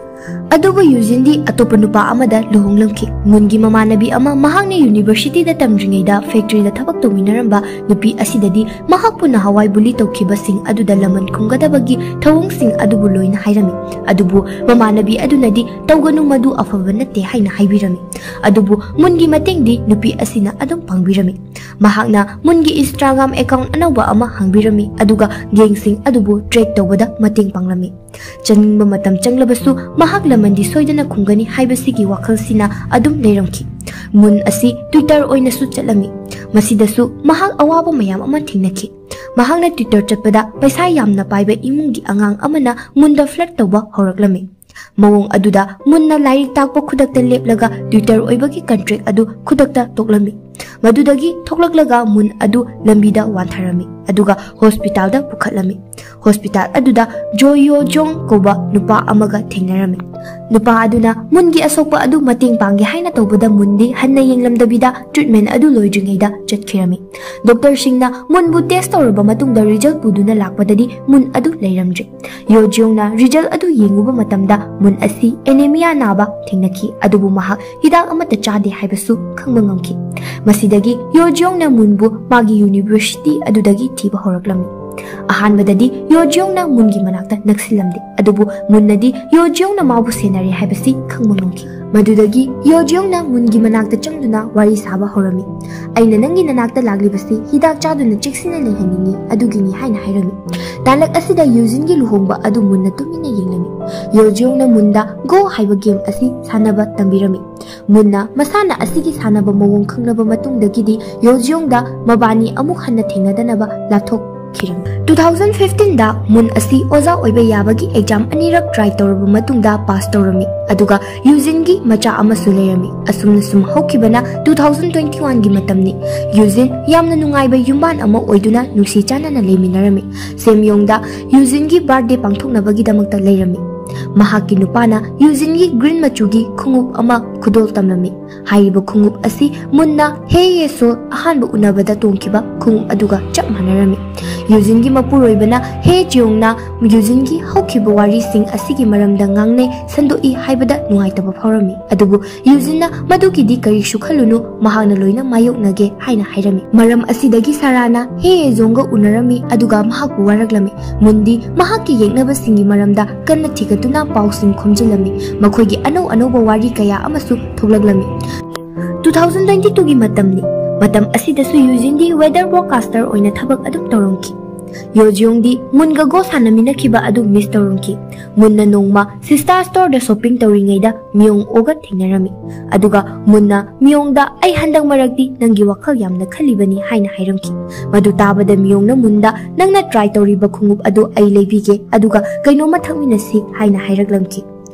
ꯑꯗꯨꯕꯨ ꯌꯨꯖꯤꯟꯗꯤ ꯑꯇꯣꯞꯄ ꯅꯨꯄꯥ ꯑꯃꯗ ꯂꯨꯍꯣꯡꯂꯝꯈꯤ꯫ ꯃꯨꯟꯒꯤ ꯃꯃꯥꯟꯅꯕꯤ ꯑꯃ ꯃꯍꯥꯛꯅ ꯌꯨꯅꯤꯚꯔꯁꯤꯇꯤꯗ ꯇꯝꯗ꯭ꯔꯤꯉꯩꯗ ꯐꯦꯛꯇꯔꯤꯗ ꯊꯕꯛ ꯇꯧꯃꯤꯟꯅꯔꯝꯕ ꯅꯨꯄꯤ ꯑꯁꯤꯗꯗꯤ ꯃꯍꯥꯛꯄꯨ ꯅꯍꯥꯟꯋꯥꯏ ꯕꯨꯂꯤ ꯇꯧꯈꯤꯕꯁꯤꯡ ꯑꯗꯨꯗ ꯂꯃꯟ ꯈꯨꯝꯒꯗꯕꯒꯤ ꯊꯧꯑꯣꯡꯁꯤꯡ ꯑꯗꯨꯕꯨ ꯂꯣꯏꯅ ꯍꯥꯏꯔꯝꯃꯤ꯫ ꯑꯗꯨꯕꯨ ꯃꯃꯥꯟꯅꯕꯤ ꯑꯗꯨꯅꯗꯤ "ꯇꯧꯒꯅꯨ, ꯃꯗꯨ ꯑꯐꯕ ꯅꯠꯇꯦ" ꯍꯥꯏꯅ ꯍꯥꯏꯕꯤꯔꯝꯃꯤ꯫ ꯑꯗꯨꯕꯨ ꯃꯨꯟꯒꯤ ꯃꯇꯦꯡꯗꯤ ꯅꯨꯄꯤ ꯑꯁꯤꯅ ꯑꯗꯨꯝ ꯄꯥꯡꯕꯤꯔꯝꯃꯤ꯫ ꯃꯍꯥꯛꯅ ꯃꯨꯟꯒꯤ Instagram account ꯑꯅꯧꯕ ꯑꯃ ꯍꯥꯡꯕꯤꯔꯝꯃꯤ, ꯑꯗꯨꯒ ꯒꯦꯡꯁꯤꯡ ꯑꯗꯨꯕꯨ ꯇ꯭ꯔꯦꯛ ꯇꯧꯕꯗ ꯃꯇꯦꯡ ꯄꯥꯡꯂꯝꯃꯤ꯫ ꯆꯪꯅꯤꯡꯕ ꯃꯇꯝ ꯆꯪꯂꯕꯁꯨ ꯃꯍꯥꯛ ꯂꯃꯟꯗꯤ ꯁꯣꯏꯗꯅ ꯈꯨꯝꯒꯅꯤ ꯍꯥꯏꯕꯁꯤꯒꯤ ꯋꯥꯈꯜꯁꯤꯅ ꯑꯗꯨꯝ ꯂꯩꯔꯝꯈꯤ꯫ ꯃꯨꯟ ꯑꯁꯤ ꯇ꯭ꯋꯤꯇꯔ ꯑꯣꯏꯅꯁꯨ ꯆꯠꯂꯝꯃꯤ꯫ ꯃꯁꯤꯗꯁꯨ ꯃꯍꯥꯛ ꯑꯋꯥꯕ ꯃꯌꯥꯝ ꯑꯃ ꯊꯦꯡꯅꯈꯤ꯫ ꯃꯍꯥꯛꯅ ꯇ꯭ꯋꯤꯇꯔ ꯆꯠꯄꯗ ꯄꯩꯁꯥ ꯌꯥꯝꯅ ꯄꯥꯏꯕ ꯏꯃꯨꯡꯒꯤ ꯑꯉꯥꯡ ꯑꯃꯅ ꯃꯨꯟꯗ ꯐ꯭ꯂꯔꯠ ꯇꯧꯕ ꯍꯧꯔꯛꯂꯝꯃꯤ꯫ ꯃꯑꯣꯡ ꯑꯗꯨꯗ ꯃꯨꯟꯅ ꯂꯥꯏꯔꯤꯛ ꯇꯥꯛꯄ ꯈꯨꯗꯛꯇ ꯂꯦꯞꯂꯒ ꯇ꯭ꯋꯤꯇꯔ ꯑꯣꯏꯕꯒꯤ ꯀꯟꯇ꯭ꯔꯦꯛ ꯑꯗꯨ ꯈꯨꯗꯛꯇ ꯇꯣꯛꯂꯝꯃꯤ꯫ ꯃꯗꯨꯗꯒꯤ ꯊꯣꯛꯂꯛꯂꯒ ꯃꯨꯟ ꯑꯗꯨ ꯂꯝꯕꯤꯗ ꯋꯥꯟꯊꯔꯝꯃꯤ, ꯑꯗꯨꯒ ꯍꯣꯁꯄꯤꯇꯥꯜꯗ ꯄꯨꯈꯠꯂꯝꯃꯤ꯫ ꯍꯣꯁꯄꯤꯇꯥꯜ ꯑꯗꯨꯗ ꯖꯣ ꯌꯣ ꯖꯣꯡ ꯀꯧꯕ ꯅꯨꯄꯥ ꯑꯃꯒ ꯊꯦꯡꯅꯔꯝꯃꯤ꯫ ꯅꯨꯄꯥ ꯑꯗꯨꯅ ꯃꯨꯟꯒꯤ ꯑꯁꯣꯛꯄ ꯑꯗꯨ ꯃꯇꯦꯡ ꯄꯥꯡꯒꯦ ꯍꯥꯏꯅ ꯇꯧꯕꯗ ꯃꯨꯟꯗꯤ ꯍꯟꯅ ꯌꯦꯡꯂꯝꯗꯕꯤꯗ ꯇ꯭ꯔꯤꯠꯃꯦꯟ ꯑꯗꯨ ꯂꯣꯏꯗ꯭ꯔꯤꯉꯩꯗ ꯆꯠꯈꯤꯔꯝꯃꯤ꯫ ꯗꯣꯛꯇꯔꯁꯤꯡꯅ ꯃꯨꯟꯕꯨ ꯇꯦꯁ ꯇꯧꯔꯕ ꯃꯇꯨꯡꯗ ꯔꯤꯖꯜ ꯄꯨꯗꯨꯅ ꯂꯥꯛꯄꯗꯗꯤ ꯃꯨꯟ ꯑꯗꯨ ꯂꯩꯔꯝꯗ꯭ꯔꯦ꯫ ꯌꯣ ꯖꯤꯌꯣꯡꯅ ꯔꯤꯖꯜ ꯑꯗꯨ ꯌꯦꯡꯉꯨꯕ ꯃꯇꯝꯗ ꯃꯨꯟ ꯑꯁꯤ ꯑꯦꯅꯦꯃꯤꯌꯥ ꯅꯥꯕ ꯊꯦꯡꯅꯈꯤ, ꯑꯗꯨꯕꯨ ꯃꯍꯥꯛ ꯍꯤꯗꯥꯛ ꯑꯃꯠꯇ ꯆꯥꯗꯦ ꯍꯥꯏꯕꯁꯨ ꯈꯪꯕ ꯉꯝꯈꯤ꯫ ꯃꯁꯤꯗꯒꯤ ꯌꯣ ꯖꯤꯌꯣꯡꯅ ꯃꯨꯟꯕꯨ ꯃꯥꯒꯤ ꯌꯨꯅꯤꯚꯔꯁꯤꯇꯤ ꯑꯗꯨꯗꯒꯤ ꯊꯤꯕ ꯍꯧꯔꯛꯂꯝꯃꯤ꯫ ꯑꯍꯥꯟꯕꯗꯗꯤ ꯌꯣ ꯖꯤꯌꯣꯡꯅ ꯃꯨꯟꯒꯤ ꯃꯅꯥꯛꯇ ꯅꯛꯁꯤꯜꯂꯝꯗꯦ, ꯑꯗꯨꯕꯨ ꯃꯨꯟꯅꯗꯤ ꯌꯣ ꯖꯤꯌꯣꯡꯅ ꯃꯥꯕꯨ ꯁꯦꯟꯅꯔꯦ ꯍꯥꯏꯕꯁꯤ ꯈꯪꯕ ꯉꯝꯈꯤ꯫ ꯃꯗꯨꯗꯒꯤ ꯌꯣ ꯖꯤꯌꯣꯡꯅ ꯃꯨꯟꯒꯤ ꯃꯅꯥꯛꯇ ꯆꯪꯗꯨꯅ ꯋꯥꯔꯤ ꯁꯥꯕ ꯍꯧꯔꯝꯃꯤ꯫ "ꯑꯩꯅ ꯅꯪꯒꯤ ꯅꯅꯥꯛꯇ ꯂꯥꯛꯂꯤꯕꯁꯤ ꯍꯤꯗꯥꯛ ꯆꯥꯗꯨꯅ ꯆꯦꯛꯁꯤꯟꯅ ꯂꯩꯍꯟꯅꯤꯡꯏ, ꯑꯗꯨꯒꯤꯅꯤ" ꯍꯥꯏꯅ ꯍꯥꯏꯔꯝꯃꯤ꯫ ꯇꯥꯂꯛ ꯑꯁꯤꯗ ꯌꯨꯖꯤꯟꯒꯤ ꯂꯨꯍꯣꯡꯕ ꯑꯗꯨ ꯃꯨꯟꯅ ꯇꯨꯃꯤꯟꯅ ꯌꯦꯡꯂꯝꯃꯤ꯫ ꯌꯣ ꯖꯤꯌꯣꯡꯅ ꯃꯨꯟꯗ "ꯒꯣ" ꯍꯥꯏꯕ ꯒꯦꯝ ꯑꯁꯤ ꯁꯥꯟꯅꯕ ꯇꯝꯕꯤꯔꯝꯃꯤ꯫ ꯃꯨꯟꯅ ꯃꯁꯥꯟꯅ ꯑꯁꯤꯒꯤ ꯁꯥꯟꯅꯕ ꯃꯑꯣꯡ ꯈꯪꯂꯕ ꯃꯇꯨꯡꯗꯒꯤꯗꯤ ꯌꯣ ꯖꯤꯌꯣꯡꯗ ꯃꯕꯥꯅꯤ ꯑꯃꯨꯛ ꯍꯟꯅ ꯊꯦꯡꯅꯗꯅꯕ ꯂꯥꯞꯊꯣꯛꯈꯤꯔꯝꯃꯤ꯫ Two thousand fifteen ꯗ ꯃꯨꯟ ꯑꯁꯤ ꯑꯣꯖꯥ ꯑꯣꯏꯕ ꯌꯥꯕꯒꯤ ꯑꯦꯛꯖꯥꯝ ꯑꯅꯤꯔꯛ ꯇ꯭ꯔꯥꯏ ꯇꯧꯔꯕ ꯃꯇꯨꯡꯗ ꯄꯥꯁ ꯇꯧꯔꯝꯃꯤ, ꯑꯗꯨꯒ ꯌꯨꯖꯤꯟꯒꯤ ꯃꯆꯥ ꯑꯃꯁꯨ ꯂꯩꯔꯝꯃꯤ꯫ ꯑꯁꯨꯝꯅ ꯁꯨꯝ ꯍꯧꯈꯤꯕꯅ two thousand twenty one ꯒꯤ ꯃꯇꯝꯅꯤ꯫ ꯌꯨꯖꯤꯟ ꯌꯥꯝꯅ ꯅꯨꯡꯉꯥꯏꯕ ꯌꯨꯝꯕꯥꯟ ꯑꯃ ꯑꯣꯏꯗꯨꯅ ꯅꯨꯡꯁꯤ ꯆꯥꯟꯅꯅ ꯂꯩꯃꯤꯟꯅꯔꯝꯃꯤ꯫ ꯁꯦꯝꯌꯣꯡꯗ ꯌꯨꯖꯤꯟꯒꯤ ꯕꯥꯔꯊꯗꯦ ꯄꯥꯡꯊꯣꯛꯅꯕꯒꯤꯗꯃꯛꯇ ꯂꯩꯔꯝꯃꯤ꯫ ꯃꯍꯥꯛꯀꯤ ꯅꯨꯄꯥꯅ ꯌꯨꯖꯤꯟꯒꯤ ꯒ꯭ꯔꯤꯟ ꯃꯆꯨꯒꯤ ꯈꯣꯡꯎꯞ ꯑꯃ ꯈꯨꯗꯣꯜ ꯇꯝꯂꯝꯃꯤ꯫ ꯍꯥꯏꯔꯤꯕ ꯈꯣꯡꯎꯞ ꯑꯁꯤ ꯃꯨꯟꯅ ꯍꯦ ꯌꯦ ꯁꯣꯜ ꯑꯍꯥꯟꯕ ꯎꯅꯕꯗ ꯇꯣꯡꯈꯤꯕ ꯈꯣꯡꯎꯞ ꯑꯗꯨꯒ ꯆꯞ ꯃꯥꯟꯅꯔꯝꯃꯤ꯫ ꯌꯨꯖꯤꯟꯒꯤ ꯃꯄꯨꯔꯣꯏꯕꯅ ꯍꯦ ꯖꯤꯌꯣꯡꯅ ꯌꯨꯖꯤꯟꯒꯤ ꯍꯧꯈꯤꯕ ꯋꯥꯔꯤꯁꯤꯡ ꯑꯁꯤꯒꯤ ꯃꯔꯝꯗ ꯉꯥꯡꯅꯩ ꯁꯟꯗꯣꯛꯏ ꯍꯥꯏꯕꯗ ꯅꯨꯡꯉꯥꯏꯇꯕ ꯐꯥꯎꯔꯝꯃꯤ꯫ ꯑꯗꯨꯕꯨ ꯌꯨꯖꯤꯟꯅ "ꯃꯗꯨꯒꯤꯗꯤ ꯀꯔꯤꯁꯨ ꯈꯜꯂꯨꯅꯨ, ꯃꯍꯥꯛꯅ ꯂꯣꯏꯅ ꯃꯥꯌꯣꯛꯅꯒꯦ" ꯍꯥꯏꯅ ꯍꯥꯏꯔꯝꯃꯤ꯫ ꯃꯔꯝ ꯑꯁꯤꯗꯒꯤ ꯁꯥꯔꯥꯅ ꯍꯦ ꯌꯦ ꯖꯣꯡꯒ ꯎꯅꯔꯝꯃꯤ, ꯑꯗꯨꯒ ꯃꯍꯥꯛꯄꯨ ꯋꯥꯔꯛꯂꯝꯃꯤ꯫ ꯃꯨꯟꯗꯤ ꯃꯍꯥꯛꯀꯤ ꯌꯦꯛꯅꯕꯁꯤꯡꯒꯤ ꯃꯔꯝꯗ ꯀꯟꯅ ꯊꯤꯒꯠꯇꯨꯅ ꯄꯥꯎꯁꯤꯡ ꯈꯣꯝꯖꯤꯜꯂꯝꯃꯤ꯫ ꯃꯈꯣꯏꯒꯤ ꯑꯅꯧ ꯑꯅꯧꯕ ꯋꯥꯔꯤ ꯀꯌꯥ ꯑꯃꯁꯨ ꯊꯣꯛꯂꯛꯂꯝꯃꯤ꯫ Two thousand twenty twoꯒꯤ ꯃꯇꯝꯅꯤ꯫ ꯃꯇꯝ ꯑꯁꯤꯗꯁꯨ ꯌꯨꯖꯤꯟꯗꯤ weather broadcaster ꯑꯣꯏꯅ ꯊꯕꯛ ꯑꯗꯨꯝ ꯇꯧꯔꯝꯈꯤ꯫ ꯌꯣꯖꯤꯌꯣꯡꯗꯤ ꯃꯨꯟꯒ ꯒꯣ ꯁꯥꯟꯅꯃꯤꯟꯅꯈꯤꯕ ꯑꯗꯨ ꯃꯤꯁ ꯇꯧꯔꯝꯈꯤ꯫ ꯃꯨꯟꯅ ꯅꯣꯡꯃ ꯁꯤꯁꯇꯥ ꯁ꯭ꯇꯣꯔꯗ ꯁꯣꯄꯤꯡ ꯇꯧꯔꯤꯉꯩꯗ ꯃꯤꯌꯣꯡ ꯑꯣꯒ ꯊꯦꯡꯅꯔꯝꯃꯤ꯫ ꯑꯗꯨꯒ ꯃꯨꯟꯅ ꯃꯤꯌꯣꯡꯗ "ꯑꯩ ꯍꯟꯗꯛ ꯃꯔꯛꯇꯤ ꯅꯪꯒꯤ ꯋꯥꯈꯜ ꯌꯥꯝꯅ ꯈꯜꯂꯤꯕꯅꯤ" ꯍꯥꯏꯅ ꯍꯥꯏꯔꯝꯈꯤ꯫ ꯃꯗꯨ ꯇꯥꯕꯗ ꯃꯤꯌꯣꯡꯅ ꯃꯨꯟꯗ "ꯅꯪꯅ ꯇ꯭ꯔꯥꯏ ꯇꯧꯔꯤꯕ ꯈꯣꯡꯎꯞ ꯑꯗꯨ ꯑꯩ ꯂꯩꯕꯤꯒꯦ, ꯑꯗꯨꯒ ꯀꯩꯅꯣꯝꯃ ꯊꯛꯃꯤꯟꯅꯁꯤ" ꯍꯥꯏꯅ ꯍꯥꯏꯔꯛꯂꯝꯈꯤ꯫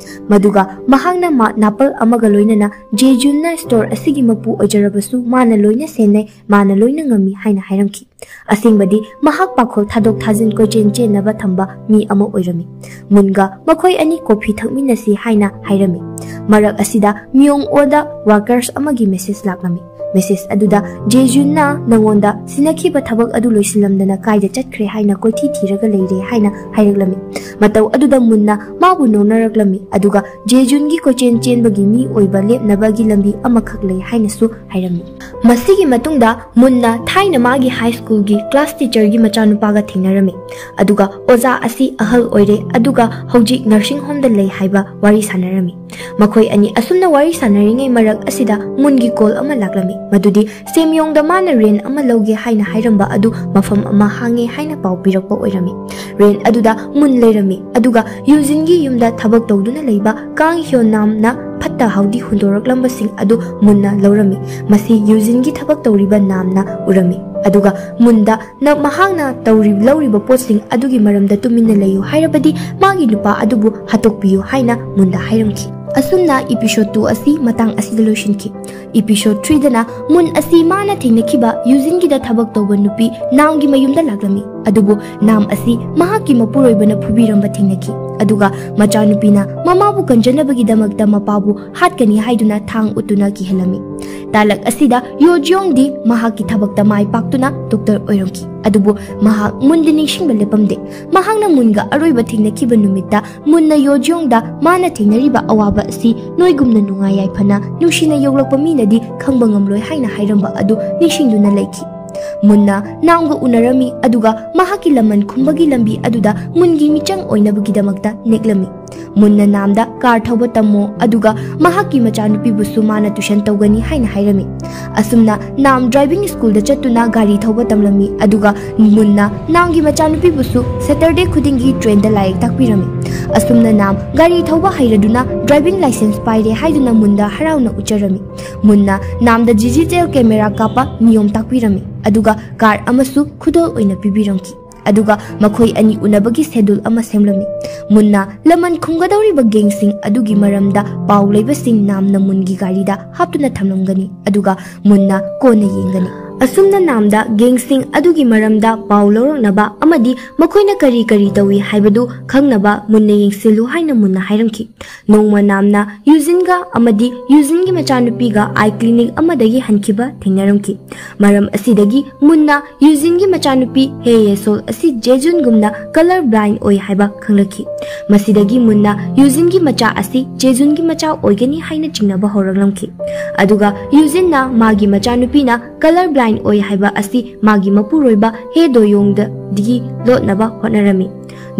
ꯃꯗꯨꯒ ꯃꯍꯥꯛꯅ ꯃꯥ ꯅꯥꯄꯜ ꯑꯃꯒ ꯂꯣꯏꯅꯅ ꯖꯦꯖꯨꯟꯅ ꯁ꯭ꯇꯣꯔ ꯑꯁꯤꯒꯤ ꯃꯄꯨ ꯑꯣꯏꯖꯔꯕꯁꯨ ꯃꯥꯅ ꯂꯣꯏꯅ ꯁꯦꯟꯅꯩ, ꯃꯥꯅ ꯂꯣꯏꯅ ꯉꯝꯃꯤ ꯍꯥꯏꯅ ꯍꯥꯏꯔꯝꯈꯤ꯫ ꯑꯁꯦꯡꯕꯗꯤ ꯃꯍꯥꯛ ꯄꯥꯈꯣꯜ ꯊꯥꯗꯣꯛ ꯊꯥꯖꯤꯟ ꯀꯣꯏꯆꯦꯟ ꯆꯦꯟꯅꯕ ꯊꯝꯕ ꯃꯤ ꯑꯃ ꯑꯣꯏꯔꯝꯃꯤ꯫ ꯃꯨꯟꯒ ꯃꯈꯣꯏ ꯑꯅꯤ ꯀꯣꯐꯤ ꯊꯛꯃꯤꯟꯅꯁꯤ ꯍꯥꯏꯅ ꯍꯥꯏꯔꯝꯃꯤ꯫ ꯃꯔꯛ ꯑꯁꯤꯗ ꯃꯤꯌꯣꯡ ꯑꯣꯗ ꯋꯥꯔꯀꯔꯁ ꯑꯃꯒꯤ ꯃꯦꯁꯦꯖ ꯂꯥꯛꯂꯝꯃꯤ꯫ ꯃꯦꯁꯦꯖ ꯑꯗꯨꯗ "ꯖꯦꯖꯨꯟꯅ ꯅꯉꯣꯟꯗ ꯁꯤꯟꯅꯈꯤꯕ ꯊꯕꯛ ꯑꯗꯨ ꯂꯣꯏꯁꯤꯜꯂꯝꯗꯅ ꯀꯥꯏꯗ ꯆꯠꯈ꯭ꯔꯦ ꯍꯥꯏꯅ ꯀꯣꯏꯊꯤ ꯊꯤꯔꯒ ꯂꯩꯔꯦ" ꯍꯥꯏꯅ ꯍꯥꯏꯔꯛꯂꯝꯃꯤ꯫ ꯃꯇꯧ ꯑꯗꯨꯗ ꯃꯨꯟꯅ ꯃꯥꯕꯨ ꯅꯣꯛꯅꯔꯛꯂꯝꯃꯤ, ꯑꯗꯨꯒ ꯖꯦꯖꯨꯟꯒꯤ ꯀꯣꯏꯆꯦꯟ ꯆꯦꯟꯕꯒꯤ ꯃꯤ ꯑꯣꯏꯕ ꯂꯦꯞꯅꯕꯒꯤ ꯂꯝꯕꯤ ꯑꯃꯈꯛ ꯂꯩ ꯍꯥꯏꯅꯁꯨ ꯍꯥꯏꯔꯝꯃꯤ꯫ ꯃꯁꯤꯒꯤ ꯃꯇꯨꯡꯗ ꯃꯨꯟꯅ ꯊꯥꯏꯅ ꯃꯥꯒꯤ ꯍꯥꯏ ꯁ꯭ꯀꯨꯜꯒꯤ ꯀ꯭ꯂꯥꯁ ꯇꯤꯆꯔꯒꯤ ꯃꯆꯥꯅꯨꯄꯥꯒ ꯊꯦꯡꯅꯔꯝꯃꯤ, ꯑꯗꯨꯒ ꯑꯣꯖꯥ ꯑꯁꯤ ꯑꯍꯜ ꯑꯣꯏꯔꯦ, ꯑꯗꯨꯒ ꯍꯧꯖꯤꯛ ꯅꯔꯁꯤꯡ ꯍꯣꯝꯗ ꯂꯩ ꯍꯥꯏꯕ ꯋꯥꯔꯤ ꯁꯥꯟꯅꯔꯝꯃꯤ꯫ ꯃꯈꯣꯏ ꯑꯅꯤ ꯑꯁꯨꯝꯅ ꯋꯥꯔꯤ ꯁꯥꯟꯅꯔꯤꯉꯩ ꯃꯔꯛ ꯑꯁꯤꯗ ꯃꯨꯟꯒꯤ ꯀꯣꯜ ꯑꯃ ꯂꯥꯛꯂꯝꯃꯤ, ꯃꯗꯨꯗꯤ ꯁꯦꯝꯌꯣꯡꯗ ꯃꯥꯅ ꯔꯦꯟ ꯑꯃ ꯂꯧꯒꯦ ꯍꯥꯏꯅ ꯍꯥꯏꯔꯝꯕ ꯑꯗꯨ ꯃꯐꯝ ꯑꯃ ꯍꯥꯡꯉꯦ ꯍꯥꯏꯅ ꯄꯥꯎ ꯄꯤꯔꯛꯄ ꯑꯣꯏꯔꯝꯃꯤ꯫ ꯔꯦꯟ ꯑꯗꯨꯗ ꯃꯨꯟ ꯂꯩꯔꯝꯃꯤ, ꯑꯗꯨꯒ ꯌꯨꯖꯤꯟꯒꯤ ꯌꯨꯝꯗ ꯊꯕꯛ ꯇꯧꯗꯨꯅ ꯂꯩꯕ ꯀꯥꯡ ꯍ꯭ꯌꯣ ꯅꯥꯝꯅ ꯐꯠꯇ ꯍꯥꯎꯗꯤ ꯍꯨꯟꯗꯣꯔꯛꯂꯝꯕꯁꯤꯡ ꯑꯗꯨ ꯃꯨꯟꯅ ꯂꯧꯔꯝꯃꯤ꯫ ꯃꯁꯤ ꯌꯨꯖꯤꯟꯒꯤ ꯊꯕꯛ ꯇꯧꯔꯤꯕ ꯅꯥꯝꯅ ꯎꯔꯝꯃꯤ, ꯑꯗꯨꯒ ꯃꯨꯟꯗ "ꯅ-, ꯃꯍꯥꯛꯅ ꯇꯧꯔꯤ-, ꯂꯧꯔꯤꯕ ꯄꯣꯠꯁꯤꯡ ꯑꯗꯨꯒꯤ ꯃꯔꯝꯗ ꯇꯨꯃꯤꯟꯅ ꯂꯩꯌꯨ ꯍꯥꯏꯔꯕꯗꯤ ꯃꯥꯒꯤ ꯅꯨꯄꯥ ꯑꯗꯨꯕꯨ ꯍꯥꯠꯇꯣꯛꯄꯤꯌꯨ" ꯍꯥꯏꯅ ꯃꯨꯟꯗ ꯍꯥꯏꯔꯝꯈꯤ꯫ ꯑꯁꯨꯝꯅ episode two ꯑꯁꯤ ꯃꯇꯥꯡ ꯑꯁꯤꯗ ꯂꯣꯏꯁꯤꯟꯈꯤ꯫ Episode threeꯗꯅ ꯃꯨꯟ ꯑꯁꯤ ꯃꯥꯅ ꯊꯦꯡꯅꯈꯤꯕ ꯌꯨꯖꯤꯟꯒꯤꯗ ꯊꯕꯛ ꯇꯧꯕ ꯅꯨꯄꯤ ꯅꯥꯝꯒꯤ ꯃꯌꯨꯝꯗ ꯂꯥꯛꯂꯝꯃꯤ, ꯑꯗꯨꯕꯨ ꯅꯥꯝ ꯑꯁꯤ ꯃꯍꯥꯛꯀꯤ ꯃꯄꯨꯔꯣꯏꯕꯅ ꯐꯨꯕꯤꯔꯝꯕ ꯊꯦꯡꯅꯈꯤ꯫ ꯑꯗꯨꯒ ꯃꯆꯥꯅꯨꯄꯤꯅ ꯃꯃꯥꯕꯨ ꯀꯟꯖꯅꯕꯒꯤꯗꯃꯛꯇ ꯃꯄꯥꯕꯨ ꯍꯥꯠꯀꯅꯤ ꯍꯥꯏꯗꯨꯅ ꯊꯥꯡ ꯎꯠꯇꯨꯅ ꯀꯤꯍꯜꯂꯝꯃꯤ꯫ ꯇꯥꯂꯛ ꯑꯁꯤꯗ ꯌꯣ ꯖꯤꯌꯣꯡꯗꯤ ꯃꯍꯥꯛꯀꯤ ꯊꯕꯛꯇ ꯃꯥꯏ ꯄꯥꯛꯇꯨꯅ ꯗꯣꯛꯇꯔ ꯑꯣꯏꯔꯝꯈꯤ꯫ ꯑꯗꯨꯕꯨ ꯃꯍꯥꯛ ꯃꯨꯟꯗꯤ ꯅꯤꯡꯁꯤꯡꯕ ꯂꯦꯞꯄꯝꯗꯦ꯫ ꯃꯍꯥꯛꯅ ꯃꯨꯟꯒ ꯑꯔꯣꯏꯕ ꯊꯦꯡꯅꯈꯤꯕ ꯅꯨꯃꯤꯠꯇ ꯃꯨꯟꯅ ꯌꯣ ꯖꯤꯌꯣꯡꯗ ꯃꯥꯅ ꯊꯦꯡꯅꯔꯤꯕ ꯑꯋꯥꯕ ꯑꯁꯤ ꯅꯣꯏꯒꯨꯝꯅ ꯅꯨꯡꯉꯥꯏ ꯌꯥꯏꯐꯅ ꯅꯨꯡꯁꯤꯅ ꯌꯣꯛꯂꯛꯄ ꯃꯤꯅꯗꯤ ꯈꯪꯕ ꯉꯝꯂꯣꯏ ꯍꯥꯏꯅ ꯍꯥꯏꯔꯝꯕ ꯑꯗꯨ ꯅꯤꯡꯁꯤꯡꯗꯨꯅ ꯂꯩꯈꯤ꯫ ꯃꯨꯟꯅ ꯅꯥꯝꯒ ꯎꯅꯔꯝꯃꯤ, ꯑꯗꯨꯒ ꯃꯍꯥꯛꯀꯤ ꯂꯃꯟ ꯈꯨꯝꯕꯒꯤ ꯂꯝꯕꯤ ꯑꯗꯨꯗ ꯃꯨꯟꯒꯤ ꯃꯤꯆꯪ ꯑꯣꯏꯅꯕꯒꯤꯗꯃꯛꯇ ꯅꯦꯛꯂꯝꯃꯤ꯫ ꯃꯨꯟꯅ ꯅꯥꯝꯗ ꯀꯥꯔ ꯊꯧꯕ ꯇꯝꯃꯣ, ꯑꯗꯨꯒ ꯃꯍꯥꯛꯀꯤ ꯃꯆꯥꯅꯨꯄꯤꯕꯨꯁꯨ ꯃꯥꯅ ꯇ꯭ꯌꯨꯁꯟ ꯇꯧꯒꯅꯤ ꯍꯥꯏꯅ ꯍꯥꯏꯔꯝꯃꯤ꯫ ꯑꯁꯨꯝꯅ ꯅꯥꯝ ꯗ꯭ꯔꯥꯏꯚꯤꯡ ꯁ꯭ꯀꯨꯜꯗ ꯆꯠꯇꯨꯅ ꯒꯥꯔꯤ ꯊꯧꯕ ꯇꯝꯂꯝꯃꯤ, ꯑꯗꯨꯒ ꯃꯨꯟꯅ ꯅꯥꯝꯒꯤ ꯃꯆꯥꯅꯨꯄꯤꯕꯨꯁꯨ ꯁꯦꯇꯔꯗꯦ ꯈꯨꯗꯤꯡꯒꯤ ꯇ꯭ꯔꯦꯟꯗ ꯂꯥꯏꯔꯤꯛ ꯇꯥꯛꯄꯤꯔꯝꯃꯤ꯫ ꯑꯁꯨꯝꯅ ꯅꯥꯝ ꯒꯥꯔꯤ ꯊꯧꯕ ꯍꯩꯔꯗꯨꯅ ꯗ꯭ꯔꯥꯏꯚꯤꯡ ꯂꯥꯏꯁꯦꯟꯁ ꯄꯥꯏꯔꯦ ꯍꯥꯏꯗꯨꯅ ꯃꯨꯟꯗ ꯍꯔꯥꯎꯅ ꯎꯠꯆꯔꯝꯃꯤ꯫ ꯃꯨꯟꯅ ꯅꯥꯝꯗ ꯗꯤꯖꯤꯇꯦꯜ ꯀꯦꯃꯦꯔꯥ ꯀꯥꯞꯄ ꯅꯤꯌꯣꯝ ꯇꯥꯛꯄꯤꯔꯝꯃꯤ, ꯑꯗꯨꯒ ꯀꯥꯔ ꯑꯃꯁꯨ ꯈꯨꯗꯣꯜ ꯑꯣꯏꯅ ꯄꯤꯕꯤꯔꯝꯈꯤ꯫ ꯑꯗꯨꯒ ꯃꯈꯣꯏ ꯑꯅꯤ ꯎꯅꯕꯒꯤ ꯁꯦꯗꯨꯜ ꯑꯃ ꯁꯦꯝꯂꯝꯃꯤ꯫ ꯃꯨꯟꯅ ꯂꯃꯟ ꯈꯨꯝꯒꯗꯧꯔꯤꯕ ꯒꯦꯡꯁꯤꯡ ꯑꯗꯨꯒꯤ ꯃꯔꯝꯗ ꯄꯥꯎ ꯂꯩꯕꯁꯤꯡ ꯅꯥꯝꯅ ꯃꯨꯟꯒꯤ ꯒꯥꯔꯤꯗ ꯍꯥꯞꯇꯨꯅ ꯊꯝꯂꯝꯒꯅꯤ, ꯑꯗꯨꯒ ꯃꯨꯟꯅ ꯀꯣꯟꯅ ꯌꯦꯡꯒꯅꯤ꯫ ꯑꯁꯨꯝꯅ ꯅꯥꯝꯗ ꯒꯦꯡꯁꯤꯡ ꯑꯗꯨꯒꯤ ꯃꯔꯝꯗ ꯄꯥꯎ ꯂꯧꯔꯛꯅꯕ ꯑꯃꯗꯤ ꯃꯈꯣꯏꯅ ꯀꯔꯤ ꯀꯔꯤ ꯇꯧꯏ ꯍꯥꯏꯕꯗꯨ ꯈꯪꯅꯕ ꯃꯨꯟꯅ ꯌꯦꯡꯁꯤꯜꯂꯨ ꯍꯥꯏꯅ ꯃꯨꯟꯅ ꯍꯥꯏꯔꯝꯈꯤ꯫ ꯅꯣꯡꯃ ꯅꯥꯝꯅ ꯌꯨꯖꯤꯟꯒ ꯑꯃꯗꯤ ꯌꯨꯖꯤꯟꯒꯤ ꯃꯆꯥꯅꯨꯄꯤꯒ ꯑꯥꯏ ꯀ꯭ꯂꯤꯅꯤꯛ ꯑꯃꯗꯒꯤ ꯍꯟꯈꯤꯕ ꯊꯦꯡꯅꯔꯝꯈꯤ꯫ ꯃꯔꯝ ꯑꯁꯤꯗꯒꯤ ꯃꯨꯟꯅ ꯌꯨꯖꯤꯟꯒꯤ ꯃꯆꯥꯅꯨꯄꯤ ꯍꯦ ꯌꯦꯁꯣꯜ ꯑꯁꯤ ꯖꯦꯖꯨꯟꯒꯨꯝꯅ ꯀꯂꯔ ꯕ꯭ꯂꯥꯏꯟ ꯑꯣꯏ ꯍꯥꯏꯕ ꯈꯪꯂꯛꯈꯤ꯫ ꯃꯁꯤꯗꯒꯤ ꯃꯨꯟꯅ ꯌꯨꯖꯤꯟꯒꯤ ꯃꯆꯥ ꯑꯁꯤ ꯖꯦꯖꯨꯟꯒꯤ ꯃꯆꯥ ꯑꯣꯏꯒꯅꯤ ꯍꯥꯏꯅ ꯆꯤꯡꯅꯕ ꯍꯧꯔꯛꯂꯝꯈꯤ꯫ ꯑꯗꯨꯒ ꯌꯨꯖꯤꯟꯅ ꯃꯥꯒꯤ ꯃꯆꯥꯅꯨꯄꯤꯅ ꯀꯂꯔ ꯕ꯭ꯂꯥꯏꯟ ꯑꯣꯏ ꯍꯥꯏꯕ ꯑꯁꯤ ꯃꯥꯒꯤ ꯃꯄꯨꯔꯣꯏꯕ ꯍꯦ ꯗꯣꯌꯣꯡꯗꯒꯤ ꯂꯣꯠꯅꯕ ꯍꯣꯠꯅꯔꯝꯃꯤ꯫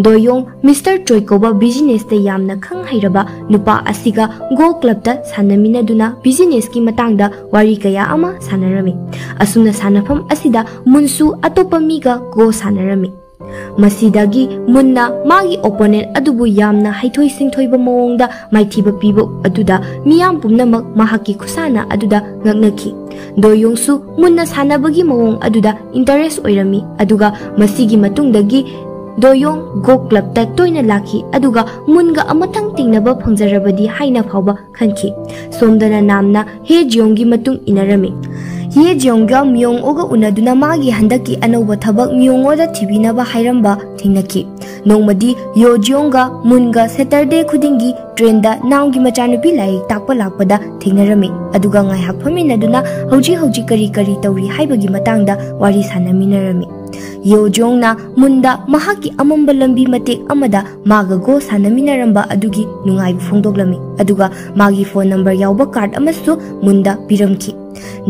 ꯗꯣꯌꯣꯡ ꯃꯤꯁꯇꯔ ꯆꯣꯏ ꯀꯧꯕ ꯕꯤꯖꯤꯅꯦꯁꯇ ꯌꯥꯝꯅ ꯈꯪ ꯍꯩꯔꯕ ꯅꯨꯄꯥ ꯑꯁꯤꯒ ꯒꯣ ꯀ꯭ꯂꯕꯇ ꯁꯥꯟꯅꯃꯤꯟꯅꯗꯨꯅ ꯕꯤꯖꯤꯅꯦꯁꯀꯤ ꯃꯇꯥꯡꯗ ꯋꯥꯔꯤ ꯀꯌꯥ ꯑꯃ ꯁꯥꯟꯅꯔꯝꯃꯤ꯫ ꯑꯁꯨꯝꯅ ꯁꯥꯟꯅꯐꯝ ꯑꯁꯤꯗ ꯃꯨꯟꯁꯨ ꯑꯇꯣꯞꯄ ꯃꯤꯒ ꯒꯣ ꯁꯥꯟꯅꯔꯝꯃꯤ꯫ ꯃꯁꯤꯗꯒꯤ ꯃꯨꯟꯅ ꯃꯥꯒꯤ ꯑꯣꯄꯣꯅꯦꯟ ꯑꯗꯨꯕꯨ ꯌꯥꯝꯅ ꯍꯩꯊꯣꯏ ꯁꯤꯡꯊꯣꯏꯕ ꯃꯑꯣꯡꯗ ꯃꯥꯏꯊꯤꯕ ꯄꯤꯕ ꯑꯗꯨꯗ ꯃꯤꯌꯥꯝ ꯄꯨꯝꯅꯃꯛ ꯃꯍꯥꯛꯀꯤ ꯈꯨꯁꯥꯟꯅ ꯑꯗꯨꯗ ꯉꯛꯅꯈꯤ꯫ ꯗꯣꯌꯣꯡꯁꯨ ꯃꯨꯟꯅ ꯁꯥꯟꯅꯕꯒꯤ ꯃꯑꯣꯡ ꯑꯗꯨꯗ ꯏꯟꯇꯔꯦꯁ ꯑꯣꯏꯔꯝꯃꯤ, ꯑꯗꯨꯒ ꯃꯁꯤꯒꯤ ꯃꯇꯨꯡꯗꯒꯤ ꯗꯣꯌꯣꯡ ꯒꯣ ꯀ꯭ꯂꯕꯇ ꯇꯣꯏꯅ ꯂꯥꯛꯈꯤ, ꯑꯗꯨꯒ ꯃꯨꯟꯒ ꯑꯃꯇꯪ ꯇꯤꯡꯅꯕ ꯐꯪꯖꯔꯕꯗꯤ ꯍꯥꯏꯅ ꯐꯥꯎꯕ ꯈꯟꯈꯤ꯫ ꯁꯣꯝꯗꯅ ꯅꯥꯝꯅ ꯍꯦ ꯖꯤꯌꯣꯡꯒꯤ ꯃꯇꯨꯡ ꯏꯟꯅꯔꯝꯃꯤ꯫ ꯍꯦ ꯖꯤꯌꯣꯡꯒ ꯃꯤꯌꯣꯡ ꯑꯣꯒ ꯎꯅꯗꯨꯅ ꯃꯥꯒꯤ ꯍꯟꯗꯛꯀꯤ ꯑꯅꯧꯕ ꯊꯕꯛ ꯃꯤꯌꯣꯡ ꯑꯣꯗ ꯊꯤꯕꯤꯅꯕ ꯍꯥꯏꯔꯝꯕ ꯊꯦꯡꯅꯈꯤ꯫ ꯅꯣꯡꯃꯗꯤ ꯌꯣ ꯖꯤꯌꯣꯡꯒ ꯃꯨꯟꯒ ꯁꯦꯇꯔꯗꯦ ꯈꯨꯗꯤꯡꯒꯤ ꯇ꯭ꯔꯦꯟꯗ ꯅꯥꯝꯒꯤ ꯃꯆꯥꯅꯨꯄꯤ ꯂꯥꯏꯔꯤꯛ ꯇꯥꯛꯄ ꯂꯥꯛꯄꯗ ꯊꯦꯡꯅꯔꯝꯃꯤ꯫ ꯑꯗꯨꯒ ꯉꯥꯏꯍꯥꯛ ꯐꯝꯃꯤꯟꯅꯗꯨꯅ ꯍꯧꯖꯤꯛ ꯍꯧꯖꯤꯛ ꯀꯔꯤ ꯀꯔꯤ ꯇꯧꯔꯤ ꯍꯥꯏꯕꯒꯤ ꯃꯇꯥꯡꯗ ꯋꯥꯔꯤ ꯁꯥꯟꯅꯃꯤꯟꯅꯔꯝꯃꯤ꯫ ꯌꯣ ꯖꯤꯌꯣꯡꯅ ꯃꯨꯟꯗ ꯃꯍꯥꯛꯀꯤ ꯑꯃꯝꯕ ꯂꯝꯕꯤ ꯃꯇꯦꯛ ꯑꯃꯗ ꯃꯥꯒ ꯒꯣ ꯁꯥꯟꯅꯃꯤꯟꯅꯔꯝꯕ ꯑꯗꯨꯒꯤ ꯅꯨꯡꯉꯥꯏꯕ ꯐꯣꯡꯗꯣꯛꯂꯝꯃꯤ꯫ ꯑꯗꯨꯒ ꯃꯥꯒꯤ ꯐꯣꯟ ꯅꯝꯕꯔ ꯌꯥꯎꯕ ꯀꯥꯔꯗ ꯑꯃꯁꯨ ꯃꯨꯟꯗ ꯄꯤꯔꯝꯈꯤ꯫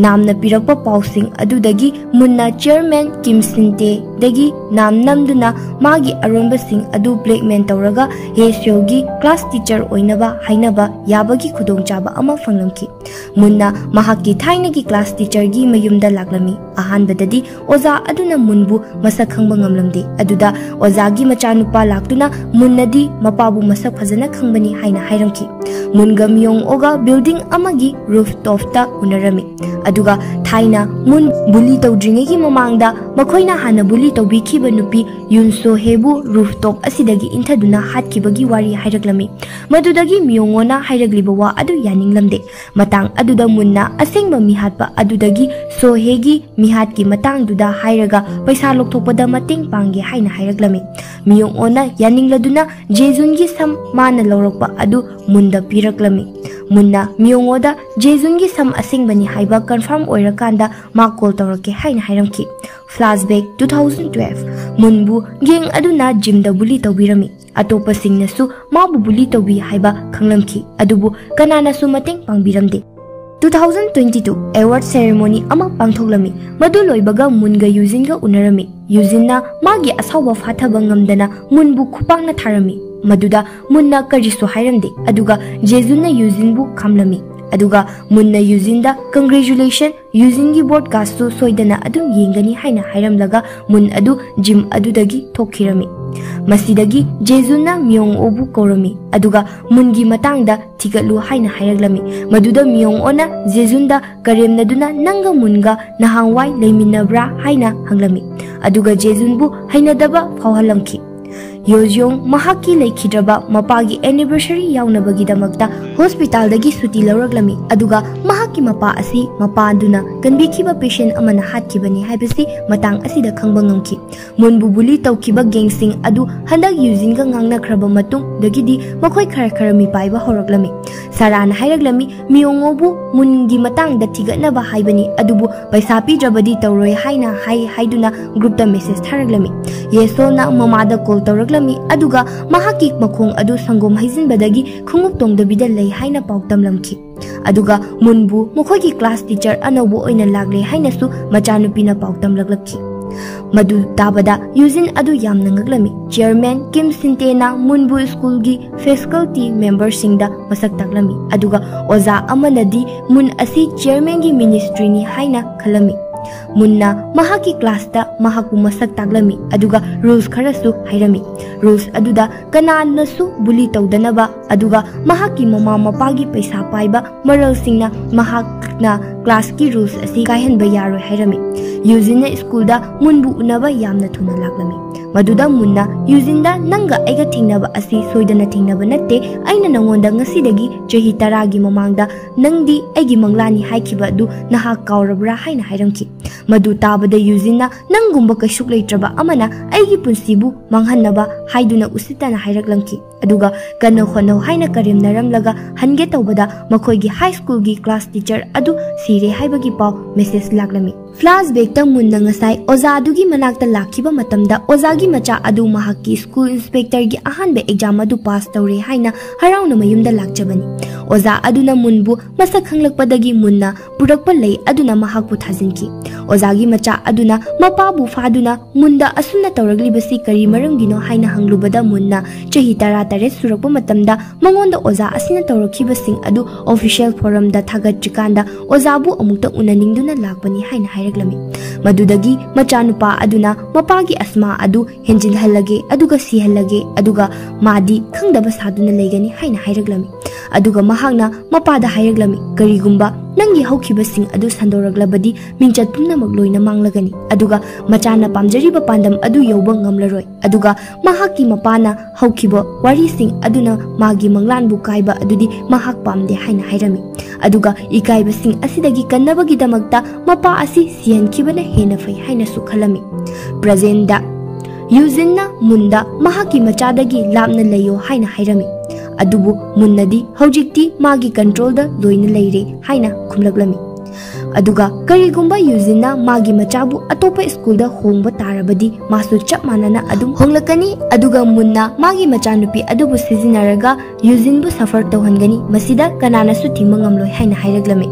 ꯅꯥꯝꯅ ꯄꯤꯔꯛꯄ ꯄꯥꯎꯁꯤꯡ ꯑꯗꯨꯗꯒꯤ ꯃꯨꯟꯅ ꯆꯤꯌꯔꯃꯦꯟ ꯀꯤꯝ ꯁꯤꯟꯇꯦꯗꯒꯤ ꯅꯥꯝ ꯅꯝꯗꯨꯅ ꯃꯥꯒꯤ ꯑꯔꯣꯟꯕꯁꯤꯡ ꯑꯗꯨ ꯕ꯭ꯂꯦꯛꯃꯦꯟ ꯇꯧꯔꯒ ꯍꯦ ꯁꯤꯌꯣꯒꯤ ꯀ꯭ꯂꯥꯁ ꯇꯤꯆꯔ ꯑꯣꯏꯅꯕ ꯍꯥꯏꯅꯕ ꯌꯥꯕꯒꯤ ꯈꯨꯗꯣꯡꯆꯥꯕ ꯑꯃ ꯐꯪꯂꯝꯈꯤ꯫ ꯃꯨꯟꯅ ꯃꯍꯥꯛꯀꯤ ꯊꯥꯏꯅꯒꯤ ꯀ꯭ꯂꯥꯁ ꯇꯤꯆꯔꯒꯤ ꯃꯌꯨꯝꯗ ꯂꯥꯛꯂꯝꯃꯤ꯫ ꯑꯍꯥꯟꯕꯗꯗꯤ ꯑꯣꯖꯥ ꯑꯗꯨꯅ ꯃꯨꯟꯕꯨ ꯃꯁꯛ ꯈꯪꯕ ꯉꯝꯂꯝꯗꯦ꯫ ꯑꯗꯨꯗ ꯑꯣꯖꯥꯒꯤ ꯃꯆꯥꯅꯨꯄꯥ ꯂꯥꯛꯇꯨꯅ ꯃꯨꯟꯅꯗꯤ ꯃꯄꯥꯕꯨ ꯃꯁꯛ ꯐꯖꯅ ꯈꯪꯕꯅꯤ ꯍꯥꯏꯅ ꯍꯥꯏꯔꯝꯈꯤ꯫ ꯃꯨꯟꯒ ꯃꯤꯌꯣꯡ ꯑꯣꯒ ꯕꯤꯜꯗꯤꯡ ꯑꯃꯒꯤ ꯔꯨꯐ ꯇꯣꯞꯇ ꯎꯅꯔꯝꯃꯤ꯫ ꯑꯗꯨꯒ ꯊꯥꯏꯅ ꯃꯨꯟ ꯕꯨꯂꯤ ꯇꯧꯗ꯭ꯔꯤꯉꯩꯒꯤ ꯃꯃꯥꯡꯗ ꯃꯈꯣꯏꯅ ꯍꯥꯟꯅ ꯕꯨꯂꯤ ꯇꯧꯕꯤꯈꯤꯕ ꯅꯨꯄꯤ ꯌꯨꯟ ꯁꯣ ꯍꯦꯕꯨ ꯔꯨꯐ ꯇꯣꯞ ꯑꯁꯤꯗꯒꯤ ꯏꯟꯊꯗꯨꯅ ꯍꯥꯠꯈꯤꯕꯒꯤ ꯋꯥꯔꯤ ꯍꯥꯏꯔꯛꯂꯝꯃꯤ꯫ ꯃꯗꯨꯗꯒꯤ ꯃꯤꯌꯣꯡ ꯑꯣꯅ ꯍꯥꯏꯔꯛꯂꯤꯕ ꯋꯥ ꯑꯗꯨ ꯌꯥꯅꯤꯡꯂꯝꯗꯦ꯫ ꯃꯇꯥꯡ ꯑꯗꯨꯗ ꯃꯨꯟꯅ ꯑꯁꯦꯡꯕ ꯃꯤꯍꯥꯠꯄ ꯑꯗꯨꯗꯒꯤ ꯁꯣ ꯍꯦꯒꯤ ꯃꯤꯍꯥꯠꯀꯤ ꯃꯇꯥꯡꯗꯨꯗ ꯍꯥꯏꯔꯒ ꯄꯩꯁꯥ ꯂꯧꯊꯣꯛꯄꯗ ꯃꯇꯦꯡ ꯄꯥꯡꯒꯦ ꯍꯥꯏꯅ ꯍꯥꯏꯔꯛꯂꯝꯃꯤ꯫ ꯃꯤꯌꯣꯡ ꯑꯣꯅ ꯌꯥꯅꯤꯡꯂꯗꯨꯅ ꯖꯦꯖꯨꯟꯒꯤ ꯁꯝ ꯃꯥꯅ ꯂꯧꯔꯛꯄ ꯑꯗꯨ ꯃꯨꯟꯗ ꯄꯤꯔꯛꯂꯝꯃꯤ꯫ ꯃꯨꯟꯅ ꯃꯤꯌꯣꯡ ꯑꯣꯗ ꯖꯦꯖꯨꯟꯒꯤ ꯁꯝ ꯑꯁꯦꯡꯕꯅꯤ ꯍꯥꯏꯕ ꯀꯟꯐꯥꯔꯝ ꯑꯣꯏꯔꯀꯥꯟꯗ ꯃꯥ ꯀꯣꯜ ꯇꯧꯔꯛꯀꯦ ꯍꯥꯏꯅ ꯍꯥꯏꯔꯝꯈꯤ꯫ Flashback, two thousand twelve. ꯃꯨꯟꯕꯨ ꯒꯦꯡ ꯑꯗꯨꯅ ꯖꯤꯝꯗ ꯕꯨꯂꯤ ꯇꯧꯕꯤꯔꯝꯃꯤ꯫ ꯑꯇꯣꯞꯄꯁꯤꯡꯅꯁꯨ ꯃꯥꯕꯨ ꯕꯨꯂꯤ ꯇꯧꯕꯤ ꯍꯥꯏꯕ ꯈꯪꯂꯝꯈꯤ, ꯑꯗꯨꯕꯨ ꯀꯅꯥꯅꯁꯨ ꯃꯇꯦꯡ ꯄꯥꯡꯕꯤꯔꯝꯗꯦ꯫ Two thousand twenty two award ceremony ꯑꯃ ꯄꯥꯡꯊꯣꯛꯂꯝꯃꯤ꯫ ꯃꯗꯨ ꯂꯣꯏꯕꯒ ꯃꯨꯟꯒ ꯌꯨꯖꯤꯟꯒ ꯎꯅꯔꯝꯃꯤ꯫ ꯌꯨꯖꯤꯟꯅ ꯃꯥꯒꯤ ꯑꯁꯥꯎꯕ ꯐꯥꯊꯕ ꯉꯝꯗꯅ ꯃꯨꯟꯕꯨ ꯈꯨꯄꯥꯛꯅ ꯊꯥꯔꯝꯃꯤ꯫ ꯃꯗꯨꯗ ꯃꯨꯟꯅ ꯀꯔꯤꯁꯨ ꯍꯥꯏꯔꯝꯗꯦ, ꯑꯗꯨꯒ ꯖꯦꯖꯨꯟꯅ ꯌꯨꯖꯤꯟꯕꯨ ꯈꯥꯝꯂꯝꯃꯤ꯫ ꯑꯗꯨꯒ ꯃꯨꯟꯅ ꯌꯨꯖꯤꯟꯗ "ꯀꯪꯒ꯭ꯔꯦꯆꯨꯂꯦꯁꯟ, ꯌꯨꯖꯤꯟꯒꯤ ꯕ꯭ꯔꯣꯗꯀꯥꯁꯇꯨ ꯁꯣꯏꯗꯅ ꯑꯗꯨꯝ ꯌꯦꯡꯒꯅꯤ" ꯍꯥꯏꯅ ꯍꯥꯏꯔꯝꯂꯒ ꯃꯨꯟ ꯑꯗꯨ ꯖꯤꯝ ꯑꯗꯨꯗꯒꯤ ꯊꯣꯛꯈꯤꯔꯝꯃꯤ꯫ ꯃꯁꯤꯗꯒꯤ ꯖꯦꯖꯨꯟꯅ ꯃꯤꯌꯣꯡ ꯑꯣꯕꯨ ꯀꯧꯔꯝꯃꯤ, ꯑꯗꯨꯒ ꯃꯨꯟꯒꯤ ꯃꯇꯥꯡꯗ ꯊꯤꯒꯠꯂꯨ ꯍꯥꯏꯅ ꯍꯥꯏꯔꯛꯂꯝꯃꯤ꯫ ꯃꯗꯨꯗ ꯃꯤꯌꯣꯡ ꯑꯣꯅ ꯖꯦꯖꯨꯟꯗ ꯀꯔꯦꯝꯅꯗꯨꯅ "ꯅꯪꯒ ꯃꯨꯟꯒ ꯅꯍꯥꯟꯋꯥꯏ ꯂꯩꯃꯤꯟꯅꯕ꯭ꯔꯥ?" ꯍꯥꯏꯅ ꯍꯪꯂꯝꯃꯤ꯫ ꯑꯗꯨꯒ ꯖꯦꯖꯨꯟꯕꯨ ꯍꯩꯅꯗꯕ ꯐꯥꯎꯍꯜꯂꯝꯈꯤ꯫ ꯌꯣꯖꯤꯌꯣꯡ ꯃꯍꯥꯛꯀꯤ ꯂꯩꯈꯤꯗ꯭ꯔꯕ ꯃꯄꯥꯒꯤ ꯑꯦꯅꯤꯚꯔꯁꯔꯤ ꯌꯥꯎꯅꯕꯒꯤꯗꯃꯛꯇ ꯍꯣꯁꯄꯤꯇꯥꯜꯗꯒꯤ ꯁꯨꯇꯤ ꯂꯧꯔꯛꯂꯝꯃꯤ꯫ ꯑꯗꯨꯒ ꯃꯍꯥꯛꯀꯤ ꯃꯄꯥ ꯑꯁꯤ ꯃꯄꯥꯗꯨꯅ ꯀꯟꯕꯤꯈꯤꯕ ꯄꯦꯁꯦꯟ ꯑꯃꯅ ꯍꯥꯠꯈꯤꯕꯅꯤ ꯍꯥꯏꯕꯁꯤ ꯃꯇꯥꯡ ꯑꯁꯤꯗ ꯈꯪꯕ ꯉꯝꯈꯤ꯫ ꯃꯨꯟꯕꯨ ꯕꯨꯂꯤ ꯇꯧꯈꯤꯕ ꯒꯦꯡꯁꯤꯡ ꯑꯗꯨ ꯍꯟꯗꯛ ꯌꯨꯖꯤꯟꯒ ꯉꯥꯡꯅꯈ꯭ꯔꯕ ꯃꯇꯨꯡꯗꯒꯤꯗꯤ ꯃꯈꯣꯏ ꯈꯔ ꯈꯔ ꯃꯤꯄꯥꯏꯕ ꯍꯧꯔꯛꯂꯝꯃꯤ꯫ ꯁꯥꯔꯥꯅ ꯍꯥꯏꯔꯛꯂꯝꯃꯤ, "ꯃꯤꯑꯣꯉꯣꯕꯨ ꯃꯨꯟꯒꯤ ꯃꯇꯥꯡꯗ ꯊꯤꯒꯠꯅꯕ ꯍꯥꯏꯕꯅꯤ, ꯑꯗꯨꯕꯨ ꯄꯩꯁꯥ ꯄꯤꯗ꯭ꯔꯕꯗꯤ ꯇꯧꯔꯣꯏ ꯍꯥꯏꯅ ꯍꯥꯏ" ꯍꯥꯏꯗꯨꯅ ꯒ꯭ꯔꯨꯞꯇ ꯃꯦꯁꯦꯖ ꯊꯥꯔꯛꯂꯝꯃꯤ꯫ ꯌꯦꯁꯣꯜꯅ ꯃꯃꯥꯗ ꯀꯣꯜ ꯇꯧꯔꯛꯂꯝꯃꯤ, ꯑꯗꯨꯒ ꯃꯍꯥꯛꯀꯤ ꯃꯈꯣꯡ ꯑꯗꯨ ꯁꯪꯒꯣꯝ ꯍꯩꯖꯤꯟꯕꯗꯒꯤ ꯈꯣꯡꯎꯞ ꯇꯣꯡꯗꯕꯤꯗ ꯂꯩ ꯍꯥꯏꯅ ꯄꯥꯎ ꯇꯝꯂꯝꯈꯤ꯫ ꯑꯗꯨꯒ ꯃꯨꯟꯕꯨ ꯃꯈꯣꯏꯒꯤ ꯀ꯭ꯂꯥꯁ ꯇꯤꯆꯔ ꯑꯅꯧꯕ ꯑꯣꯏꯅ ꯂꯥꯛꯂꯦ ꯍꯥꯏꯅꯁꯨ ꯃꯆꯥꯅꯨꯄꯤꯅ ꯄꯥꯎ ꯇꯝꯂꯛꯂꯛꯈꯤ꯫ ꯃꯗꯨ ꯇꯥꯕꯗ ꯌꯨꯖꯤꯟ ꯑꯗꯨ ꯌꯥꯝꯅ ꯉꯛꯂꯝꯃꯤ꯫ ꯆꯤꯌꯔꯃꯦꯟ ꯀꯤꯝ ꯁꯤꯟꯇꯦꯅ ꯃꯨꯟꯕꯨ ꯁ꯭ꯀꯨꯜꯒꯤ ꯐꯦꯀꯜꯇꯤ ꯃꯦꯝꯕꯔꯁꯤꯡꯗ ꯃꯁꯛ ꯇꯥꯛꯂꯝꯃꯤ, ꯑꯗꯨꯒ ꯑꯣꯖꯥ ꯑꯃꯅꯗꯤ ꯃꯨꯟ ꯑꯁꯤ ꯆꯤꯌꯔꯃꯦꯟꯒꯤ ꯃꯤꯅꯤꯁꯇ꯭ꯔꯤꯅꯤ ꯍꯥꯏꯅ ꯈꯜꯂꯝꯃꯤ꯫ ꯃꯨꯟꯅ ꯃꯍꯥꯛꯀꯤ ꯀ꯭ꯂꯥꯁꯇ ꯃꯍꯥꯛꯄꯨ ꯃꯁꯛ ꯇꯥꯛꯂꯝꯃꯤ, ꯑꯗꯨꯒ ꯔꯨꯜꯁ ꯈꯔꯁꯨ ꯍꯥꯏꯔꯝꯃꯤ꯫ ꯔꯨꯜꯁ ꯑꯗꯨꯗ ꯀꯅꯥꯅꯁꯨ ꯕꯨꯂꯤ ꯇꯧꯗꯅꯕ, ꯑꯗꯨꯒ ꯃꯍꯥꯛꯀꯤ ꯃꯃꯥ ꯃꯄꯥꯒꯤ ꯄꯩꯁꯥ ꯄꯥꯏꯕ ꯃꯔꯜꯁꯤꯡꯅ ꯃꯍꯥꯛꯅ ꯀ꯭ꯂꯥꯁꯀꯤ ꯔꯨꯜꯁ ꯑꯁꯤ ꯀꯥꯏꯍꯟꯕ ꯌꯥꯔꯣꯏ ꯍꯥꯏꯔꯝꯃꯤ꯫ ꯌꯨꯖꯤꯟꯅ ꯁ꯭ꯀꯨꯜꯗ ꯃꯨꯟꯕꯨ ꯎꯅꯕ ꯌꯥꯝꯅ ꯊꯨꯅ ꯂꯥꯛꯂꯝꯃꯤ꯫ ꯃꯗꯨꯗ ꯃꯨꯟꯅ ꯌꯨꯖꯤꯟꯗ, "ꯅꯪꯒ ꯑꯩꯒ ꯊꯦꯡꯅꯕ ꯑꯁꯤ ꯁꯣꯏꯗꯅ ꯊꯦꯡꯅꯕ ꯅꯠꯇꯦ꯫ ꯑꯩꯅ ꯅꯉꯣꯟꯗ ꯉꯁꯤꯗꯒꯤ ꯆꯍꯤ ꯇꯔꯥꯒꯤ ꯃꯃꯥꯡꯗ ꯅꯪꯗꯤ ꯑꯩꯒꯤ ꯃꯪꯂꯥꯅꯤ ꯍꯥꯏꯈꯤꯕ ꯑꯗꯨ ꯅꯍꯥꯛ ꯀꯥꯎꯔꯕ꯭ꯔꯥ?" ꯍꯥꯏꯅ ꯍꯥꯏꯔꯝꯈꯤ꯫ ꯃꯗꯨ ꯇꯥꯕꯗ ꯌꯨꯖꯤꯟꯅ, "ꯅꯪꯒꯨꯝꯕ ꯀꯩꯁꯨꯛ ꯂꯩꯇ꯭ꯔꯕ ꯑꯃꯅ ꯑꯩꯒꯤ ꯄꯨꯟꯁꯤꯕꯨ ꯃꯥꯡꯍꯟꯅꯕ" ꯍꯥꯏꯗꯨꯅ ꯎꯁꯤꯠꯇꯅ ꯍꯥꯏꯔꯛꯂꯝꯈꯤ꯫ ꯑꯗꯨꯒ "ꯀꯟꯅ ꯍꯣꯠꯅꯧ" ꯍꯥꯏꯅ ꯀꯔꯦꯝꯅꯔꯝꯂꯒ ꯍꯟꯒꯦ ꯇꯧꯕꯗ ꯃꯈꯣꯏꯒꯤ ꯍꯥꯏ ꯁ꯭ꯀꯨꯜꯒꯤ ꯀ꯭ꯂꯥꯁ ꯇꯤꯆꯔ ꯑꯗꯨ ꯁꯤꯔꯦ ꯍꯥꯏꯕꯒꯤ ꯄꯥꯎ ꯃꯦꯁꯦꯖ ꯂꯥꯛꯂꯝꯃꯤ꯫ ꯐ꯭ꯂꯥꯁꯕꯦꯛꯇ ꯃꯨꯟꯅ ꯉꯁꯥꯏ ꯑꯣꯖꯥ ꯑꯗꯨꯒꯤ ꯃꯅꯥꯛꯇ ꯂꯥꯛꯈꯤꯕ ꯃꯇꯝꯗ ꯑꯣꯖꯥꯒꯤ ꯃꯆꯥ ꯑꯗꯨ ꯃꯍꯥꯛꯀꯤ ꯁ꯭ꯀꯨꯜ ꯏꯟꯁꯄꯦꯛꯇꯔꯒꯤ ꯑꯍꯥꯟꯕ ꯑꯦꯛꯖꯥꯝ ꯑꯗꯨ ꯄꯥꯁ ꯇꯧꯔꯦ ꯍꯥꯏꯅ ꯍꯔꯥꯎꯅ ꯃꯌꯨꯝꯗ ꯂꯥꯛꯆꯕꯅꯤ꯫ ꯑꯣꯖꯥ ꯑꯗꯨꯅ ꯃꯨꯟꯕꯨ ꯃꯁꯛ ꯈꯪꯂꯛꯄꯗꯒꯤ ꯃꯨꯟꯅ ꯄꯨꯔꯛꯄ ꯂꯩ ꯑꯗꯨꯅ ꯃꯍꯥꯛꯄꯨ ꯊꯥꯖꯤꯟꯈꯤ꯫ ꯑꯣꯖꯥꯒꯤ ꯃꯆꯥ ꯑꯗꯨꯅ ꯃꯄꯥꯕꯨ ꯐꯥꯗꯨꯅ ꯃꯨꯟꯗ ꯑꯁꯨꯝꯅ ꯇꯧꯔꯛꯂꯤꯕꯁꯤ ꯀꯔꯤ ꯃꯔꯝꯒꯤꯅꯣ ꯍꯥꯏꯅ ꯍꯪꯂꯨꯕꯗ ꯃꯨꯟꯅ ꯆꯍꯤ ꯇꯔꯥ ꯇꯔꯦꯠ ꯁꯨꯔꯛꯄ ꯃꯇꯝꯗ ꯃꯉꯣꯟꯗ ꯑꯣꯖꯥ ꯑꯁꯤꯅ ꯇꯧꯔꯛꯈꯤꯕꯁꯤꯡ ꯑꯗꯨ ꯑꯣꯐꯤꯁꯤꯌꯦꯜ ꯐꯣꯔꯝꯗ ꯊꯥꯒꯠꯇ꯭ꯔꯤꯀꯥꯟꯗ ꯑꯣꯖꯥꯕꯨ ꯑꯃꯨꯛꯇ ꯎꯅꯅꯤꯡꯗꯨꯅ ꯂꯥꯛꯄꯅꯤ ꯍꯥꯏꯅ ꯍꯥꯏꯔꯛꯂꯝꯃꯤ꯫ ꯃꯗꯨꯗꯒꯤ ꯃꯆꯥꯅꯨꯄꯥ ꯑꯗꯨꯅ ꯃꯄꯥꯒꯤ ꯑꯁꯃꯥ ꯑꯗꯨ ꯍꯦꯟꯖꯤꯜꯍꯜꯂꯒꯦ, ꯑꯗꯨꯒ ꯁꯤꯍꯜꯂꯒꯦ, ꯑꯗꯨꯒ ꯃꯥꯗꯤ ꯈꯪꯗꯕ ꯁꯥꯗꯨꯅ ꯂꯩꯒꯅꯤ ꯍꯥꯏꯅ ꯍꯥꯏꯔꯛꯂꯝꯃꯤ꯫ ꯑꯗꯨꯒ ꯃꯍꯥꯛꯅ ꯃꯄꯥꯗ ꯍꯥꯏꯔꯛꯂꯝꯃꯤ, "ꯀꯔꯤꯒꯨꯝꯕ ꯅꯪꯒꯤ ꯍꯧꯈꯤꯕꯁꯤꯡ ꯑꯗꯨ ꯁꯟꯗꯣꯔꯛꯂꯕꯗꯤ ꯃꯤꯡꯆꯠ ꯄꯨꯝꯅꯃꯛ ꯂꯣꯏꯅ ꯃꯥꯡꯂꯒꯅꯤ, ꯑꯗꯨꯒ ꯃꯆꯥꯅ ꯄꯥꯝꯖꯔꯤꯕ ꯄꯥꯟꯗꯝ ꯑꯗꯨ ꯌꯧꯕ ꯉꯝꯂꯔꯣꯏ, ꯑꯗꯨꯒ ꯃꯍꯥꯛꯀꯤ ꯃꯄꯥꯅ ꯍꯧꯈꯤꯕ ꯋꯥꯔꯤꯁꯤꯡ ꯑꯗꯨꯅ ꯃꯥꯒꯤ ꯃꯪꯂꯥꯟꯕꯨ ꯀꯥꯏꯕ ꯑꯗꯨꯗꯤ ꯃꯍꯥꯛ ꯄꯥꯝꯗꯦ ꯍꯥꯏꯅ ꯍꯥꯏꯔꯝꯃꯤ꯫ ꯑꯗꯨꯒ ꯏꯀꯥꯏꯕꯁꯤꯡ ꯑꯁꯤꯗꯒꯤ ꯀꯟꯅꯕꯒꯤꯗꯃꯛꯇ ꯃꯄꯥ ꯑꯁꯤ ꯁꯤꯍꯟꯈꯤꯕꯅ ꯍꯦꯟꯅ ꯐꯩ ꯍꯥꯏꯅꯁꯨ ꯈꯜꯂꯝꯃꯤ꯫ ꯄ꯭ꯔꯖꯦꯟꯗ ꯌꯨꯖꯤꯟꯅ ꯃꯨꯟꯗ ꯃꯍꯥꯛꯀꯤ ꯃꯆꯥꯗꯒꯤ ꯂꯥꯞꯅ ꯂꯩꯌꯣ ꯍꯥꯏꯅ ꯍꯥꯏꯔꯝꯃꯤ꯫ ꯑꯗꯨꯕꯨ ꯃꯨꯟꯅꯗꯤ ꯍꯧꯖꯤꯛꯇꯤ ꯃꯥꯒꯤ ꯀꯟꯇ꯭ꯔꯣꯜꯗ ꯂꯣꯏꯅ ꯂꯩꯔꯦ ꯍꯥꯏꯅ ꯈꯨꯝꯂꯛꯂꯝꯃꯤ꯫ ꯑꯗꯨꯒ ꯀꯔꯤꯒꯨꯝꯕ ꯌꯨꯖꯤꯟꯅ ꯃꯥꯒꯤ ꯃꯆꯥꯕꯨ ꯑꯇꯣꯞꯄ ꯁ꯭ꯀꯨꯜꯗ ꯍꯣꯡꯕ ꯇꯥꯔꯕꯗꯤ ꯃꯥꯁꯨ ꯆꯞ ꯃꯥꯟꯅꯅ ꯑꯗꯨꯝ ꯍꯣꯡꯂꯛꯀꯅꯤ, ꯑꯗꯨꯒ ꯃꯨꯟꯅ ꯃꯥꯒꯤ ꯃꯆꯥꯅꯨꯄꯤ ꯑꯗꯨꯕꯨ ꯁꯤꯖꯤꯟꯅꯔꯒ ꯌꯨꯖꯤꯟꯕꯨ ꯁꯐꯔ ꯇꯧꯍꯟꯒꯅꯤ, ꯃꯁꯤꯗ ꯀꯅꯥꯅꯁꯨ ꯊꯤꯡꯕ ꯉꯝꯂꯣꯏ ꯍꯥꯏꯅ ꯍꯥꯏꯔꯛꯂꯝꯃꯤ꯫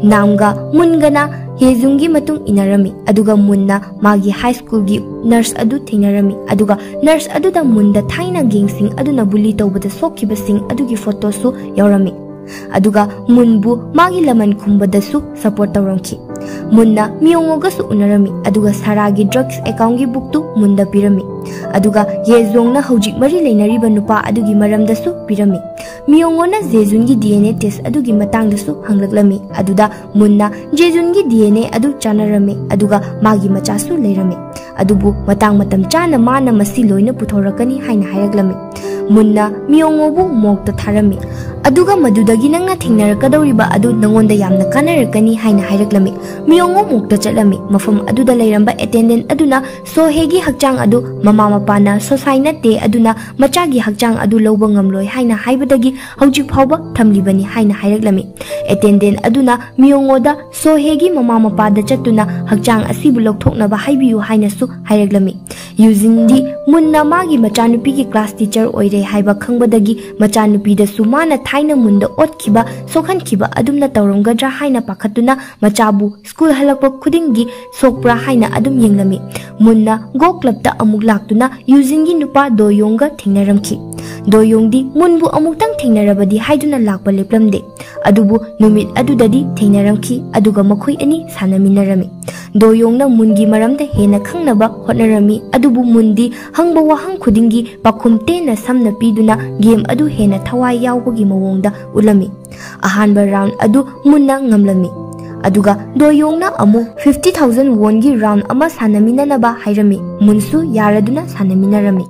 ꯅꯥꯝꯒ ꯃꯨꯟꯒꯅ ꯍꯦꯖꯨꯡꯒꯤ ꯃꯇꯨꯡ ꯏꯟꯅꯔꯝꯃꯤ, ꯑꯗꯨꯒ ꯃꯨꯟꯅ ꯃꯥꯒꯤ ꯍꯥꯏ ꯁ꯭ꯀꯨꯜꯒꯤ ꯅꯔꯁ ꯑꯗꯨ ꯊꯦꯡꯅꯔꯝꯃꯤ, ꯑꯗꯨꯒ ꯅꯔꯁ ꯑꯗꯨꯗ ꯃꯨꯟꯗ ꯊꯥꯏꯅ ꯒꯦꯡꯁꯤꯡ ꯑꯗꯨꯅ ꯕꯨꯂꯤ ꯇꯧꯕꯗ ꯁꯣꯛꯈꯤꯕꯁꯤꯡ ꯑꯗꯨꯒꯤ ꯐꯣꯇꯣꯁꯨ ꯌꯥꯎꯔꯝꯃꯤ꯫ ꯑꯗꯨꯒ ꯃꯨꯟꯕꯨ ꯃꯥꯒꯤ ꯂꯃꯟ ꯈꯨꯝꯕꯗꯁꯨ ꯁꯄꯣꯔꯠ ꯇꯧꯔꯝꯈꯤ꯫ ꯃꯨꯟꯅ ꯃꯤꯌꯣꯡꯉꯣꯒꯁꯨ ꯎꯅꯔꯝꯃꯤ, ꯑꯗꯨꯒ ꯁꯥꯔꯥꯒꯤ ꯗ꯭ꯔꯒꯁ ꯑꯦꯀꯥꯎꯟꯒꯤ ꯕꯨꯛꯇꯨ ꯃꯨꯟꯗ ꯄꯤꯔꯝꯃꯤ꯫ ꯑꯗꯨꯒ ꯌꯦꯖꯣꯡꯅ ꯍꯧꯖꯤꯛ ꯃꯔꯤ ꯂꯩꯅꯔꯤꯕ ꯅꯨꯄꯥ ꯑꯗꯨꯒꯤ ꯃꯔꯝꯗꯁꯨ ꯄꯤꯔꯝꯃꯤ꯫ ꯃꯤꯌꯣꯡꯉꯣꯅ ꯖꯦꯖꯨꯟꯒꯤ ꯗꯤ ꯑꯦꯟ ꯑꯦ ꯇꯦꯁ ꯑꯗꯨꯒꯤ ꯃꯇꯥꯡꯗꯁꯨ ꯍꯪꯂꯛꯂꯝꯃꯤ, ꯑꯗꯨꯗ ꯃꯨꯟꯅ ꯖꯦꯖꯨꯟꯒꯤ ꯗꯤ ꯑꯦꯟ ꯑꯦ ꯑꯗꯨ ꯆꯥꯟꯅꯔꯝꯃꯤ, ꯑꯗꯨꯒ ꯃꯥꯒꯤ ꯃꯆꯥꯁꯨ ꯂꯩꯔꯝꯃꯤ꯫ ꯑꯗꯨꯕꯨ ꯃꯇꯥꯡ ꯃꯇꯝ ꯆꯥꯅ ꯃꯥꯅ ꯃꯁꯤ ꯂꯣꯏꯅ ꯄꯨꯊꯣꯔꯛꯀꯅꯤ ꯍꯥꯏꯅ ꯍꯥꯏꯔꯛꯂꯝꯃꯤ꯫ ꯃꯨꯟꯅ ꯃꯤꯌꯣꯡꯉꯣꯕꯨ ꯃꯣꯛꯇ ꯊꯥꯔꯝꯃꯤ, ꯑꯗꯨꯒ ꯃꯗꯨꯗꯒꯤ ꯅꯪꯅ ꯊꯦꯡꯅꯔꯛꯀꯗꯧꯔꯤꯕ ꯑꯗꯨ ꯅꯉꯣꯟꯗ ꯌꯥꯝꯅ ꯀꯥꯟꯅꯔꯛꯀꯅꯤ ꯍꯥꯏꯅ ꯍꯥꯏꯔꯛꯂꯝꯃꯤ꯫ ꯃꯤꯌꯣꯡꯉꯣ ꯃꯣꯛꯇ ꯆꯠꯂꯝꯃꯤ꯫ ꯃꯐꯝ ꯑꯗꯨꯗ ꯂꯩꯔꯝꯕ ꯑꯦꯇꯦꯟꯗꯦꯟ ꯑꯗꯨꯅ ꯁꯣꯍꯦꯒꯤ ꯍꯛꯆꯥꯡ ꯑꯗꯨ ꯃꯃꯥ ꯃꯄꯥꯅ ꯁꯣꯁꯥꯏ ꯅꯠꯇꯦ, ꯑꯗꯨꯅ ꯃꯆꯥꯒꯤ ꯍꯛꯆꯥꯡ ꯑꯗꯨ ꯂꯧꯕ ꯉꯝꯂꯣꯏ ꯍꯥꯏꯅ ꯍꯥꯏꯕꯗꯒꯤ ꯍꯧꯖꯤꯛ ꯐꯥꯎꯕ ꯊꯝꯂꯤꯕꯅꯤ ꯍꯥꯏꯅ ꯍꯥꯏꯔꯛꯂꯝꯃꯤ꯫ ꯑꯦꯇꯦꯟꯗꯦꯟ ꯑꯗꯨꯅ ꯃꯤꯌꯣꯡꯉꯣꯗ ꯁꯣꯍꯦꯒꯤ ꯃꯃꯥ ꯃꯄꯥꯗ ꯆꯠꯇꯨꯅ ꯍꯛꯆꯥꯡ ꯑꯁꯤꯕꯨ ꯂꯧꯊꯣꯛꯅꯕ ꯍꯥꯏꯕꯤꯌꯨ ꯍꯥꯏꯅꯁꯨ ꯍꯥꯏꯔꯛꯂꯝꯃꯤ꯫ ꯌꯨꯖꯤꯟꯗꯤ ꯃꯨꯟꯅ ꯃꯥꯒꯤ ꯃꯆꯥꯅꯨꯄꯤꯒꯤ ꯀ꯭ꯂꯥꯁ ꯇꯤꯆꯔ ꯑꯣꯏꯔꯦ ꯍꯥꯏꯕ ꯈꯪꯕꯗꯒꯤ ꯃꯆꯥꯅꯨꯄꯤꯗꯁꯨ ꯃꯥꯅ ꯊꯥꯏꯅ ꯃꯨꯟꯗ ꯑꯣꯠꯈꯤꯕ, ꯁꯣꯛꯍꯟꯈꯤꯕ ꯑꯗꯨꯝꯅ ꯇꯧꯔꯝꯒꯗ꯭ꯔꯥ ꯍꯥꯏꯅ ꯄꯥꯈꯠꯇꯨꯅ ꯃꯆꯥꯕꯨ ꯁ꯭ꯀꯨꯜ ꯍꯜꯂꯛꯄ ꯈꯨꯗꯤꯡꯒꯤ ꯁꯣꯛꯄ꯭ꯔꯥ ꯍꯥꯏꯅ ꯑꯗꯨꯝ ꯌꯦꯡꯂꯝꯃꯤ꯫ ꯃꯨꯟꯅ ꯒꯣ ꯀ꯭ꯂꯕꯇ ꯑꯃꯨꯛ ꯂꯥꯛꯇꯨꯅ ꯌꯨꯖꯤꯟꯒꯤ ꯅꯨꯄꯥ ꯗꯣꯌꯣꯡꯒ ꯊꯦꯡꯅꯔꯝꯈꯤ꯫ ꯗꯣꯌꯣꯡꯗꯤ ꯃꯨꯟꯕꯨ ꯑꯃꯨꯛꯇꯪ ꯊꯦꯡꯅꯔꯕꯗꯤ ꯍꯥꯏꯗꯨꯅ ꯂꯥꯛꯄ ꯂꯦꯞꯂꯝꯗꯦ꯫ ꯑꯗꯨꯕꯨ ꯅꯨꯃꯤꯠ ꯑꯗꯨꯗꯗꯤ ꯊꯦꯡꯅꯔꯝꯈꯤ, ꯑꯗꯨꯒ ꯃꯈꯣꯏ ꯑꯅꯤ ꯁꯥꯟꯅꯃꯤꯟꯅꯔꯝꯃꯤ꯫ ꯗꯣꯌꯣꯡꯅ ꯃꯨꯟꯒꯤ ꯃꯔꯝꯗ ꯍꯦꯟꯅ ꯈꯪꯅꯕ ꯍꯣꯠꯅꯔꯝꯃꯤ, ꯑꯗꯨꯕꯨ ꯃꯨꯟꯗꯤ ꯍꯪꯕ ꯋꯥꯍꯪ ꯈꯨꯗꯤꯡꯒꯤ ꯄꯥꯎꯈꯨꯝ ꯇꯦꯟꯅ ꯁꯝꯅ ꯄꯤꯗꯨꯅ ꯒꯦꯝ ꯑꯗꯨ ꯍꯦꯟꯅ ꯊꯋꯥꯏ ꯌꯥꯎꯕꯒꯤ ꯃꯑꯣꯡꯗ ꯎꯠꯂꯝꯃꯤ꯫ ꯑꯍꯥꯟꯕ ꯔꯥꯎꯟ ꯑꯗꯨ ꯃꯨꯟꯅ ꯉꯝꯂꯝꯃꯤ꯫ ꯑꯗꯨꯒ ꯗꯣꯌꯣꯡꯅ ꯑꯃꯨꯛ ꯐꯤꯐꯇꯤ ꯊꯥꯎꯖꯟ ꯋꯣꯟꯒꯤ ꯔꯥꯎꯟ ꯑꯃ ꯁꯥꯟꯅꯃꯤꯟꯅꯅꯕ ꯍꯥꯏꯔꯝꯃꯤ꯫ ꯃꯨꯟꯁꯨ ꯌꯥꯔꯗꯨꯅ ꯁꯥꯟꯅꯃꯤꯟꯅꯔꯝꯃꯤ꯫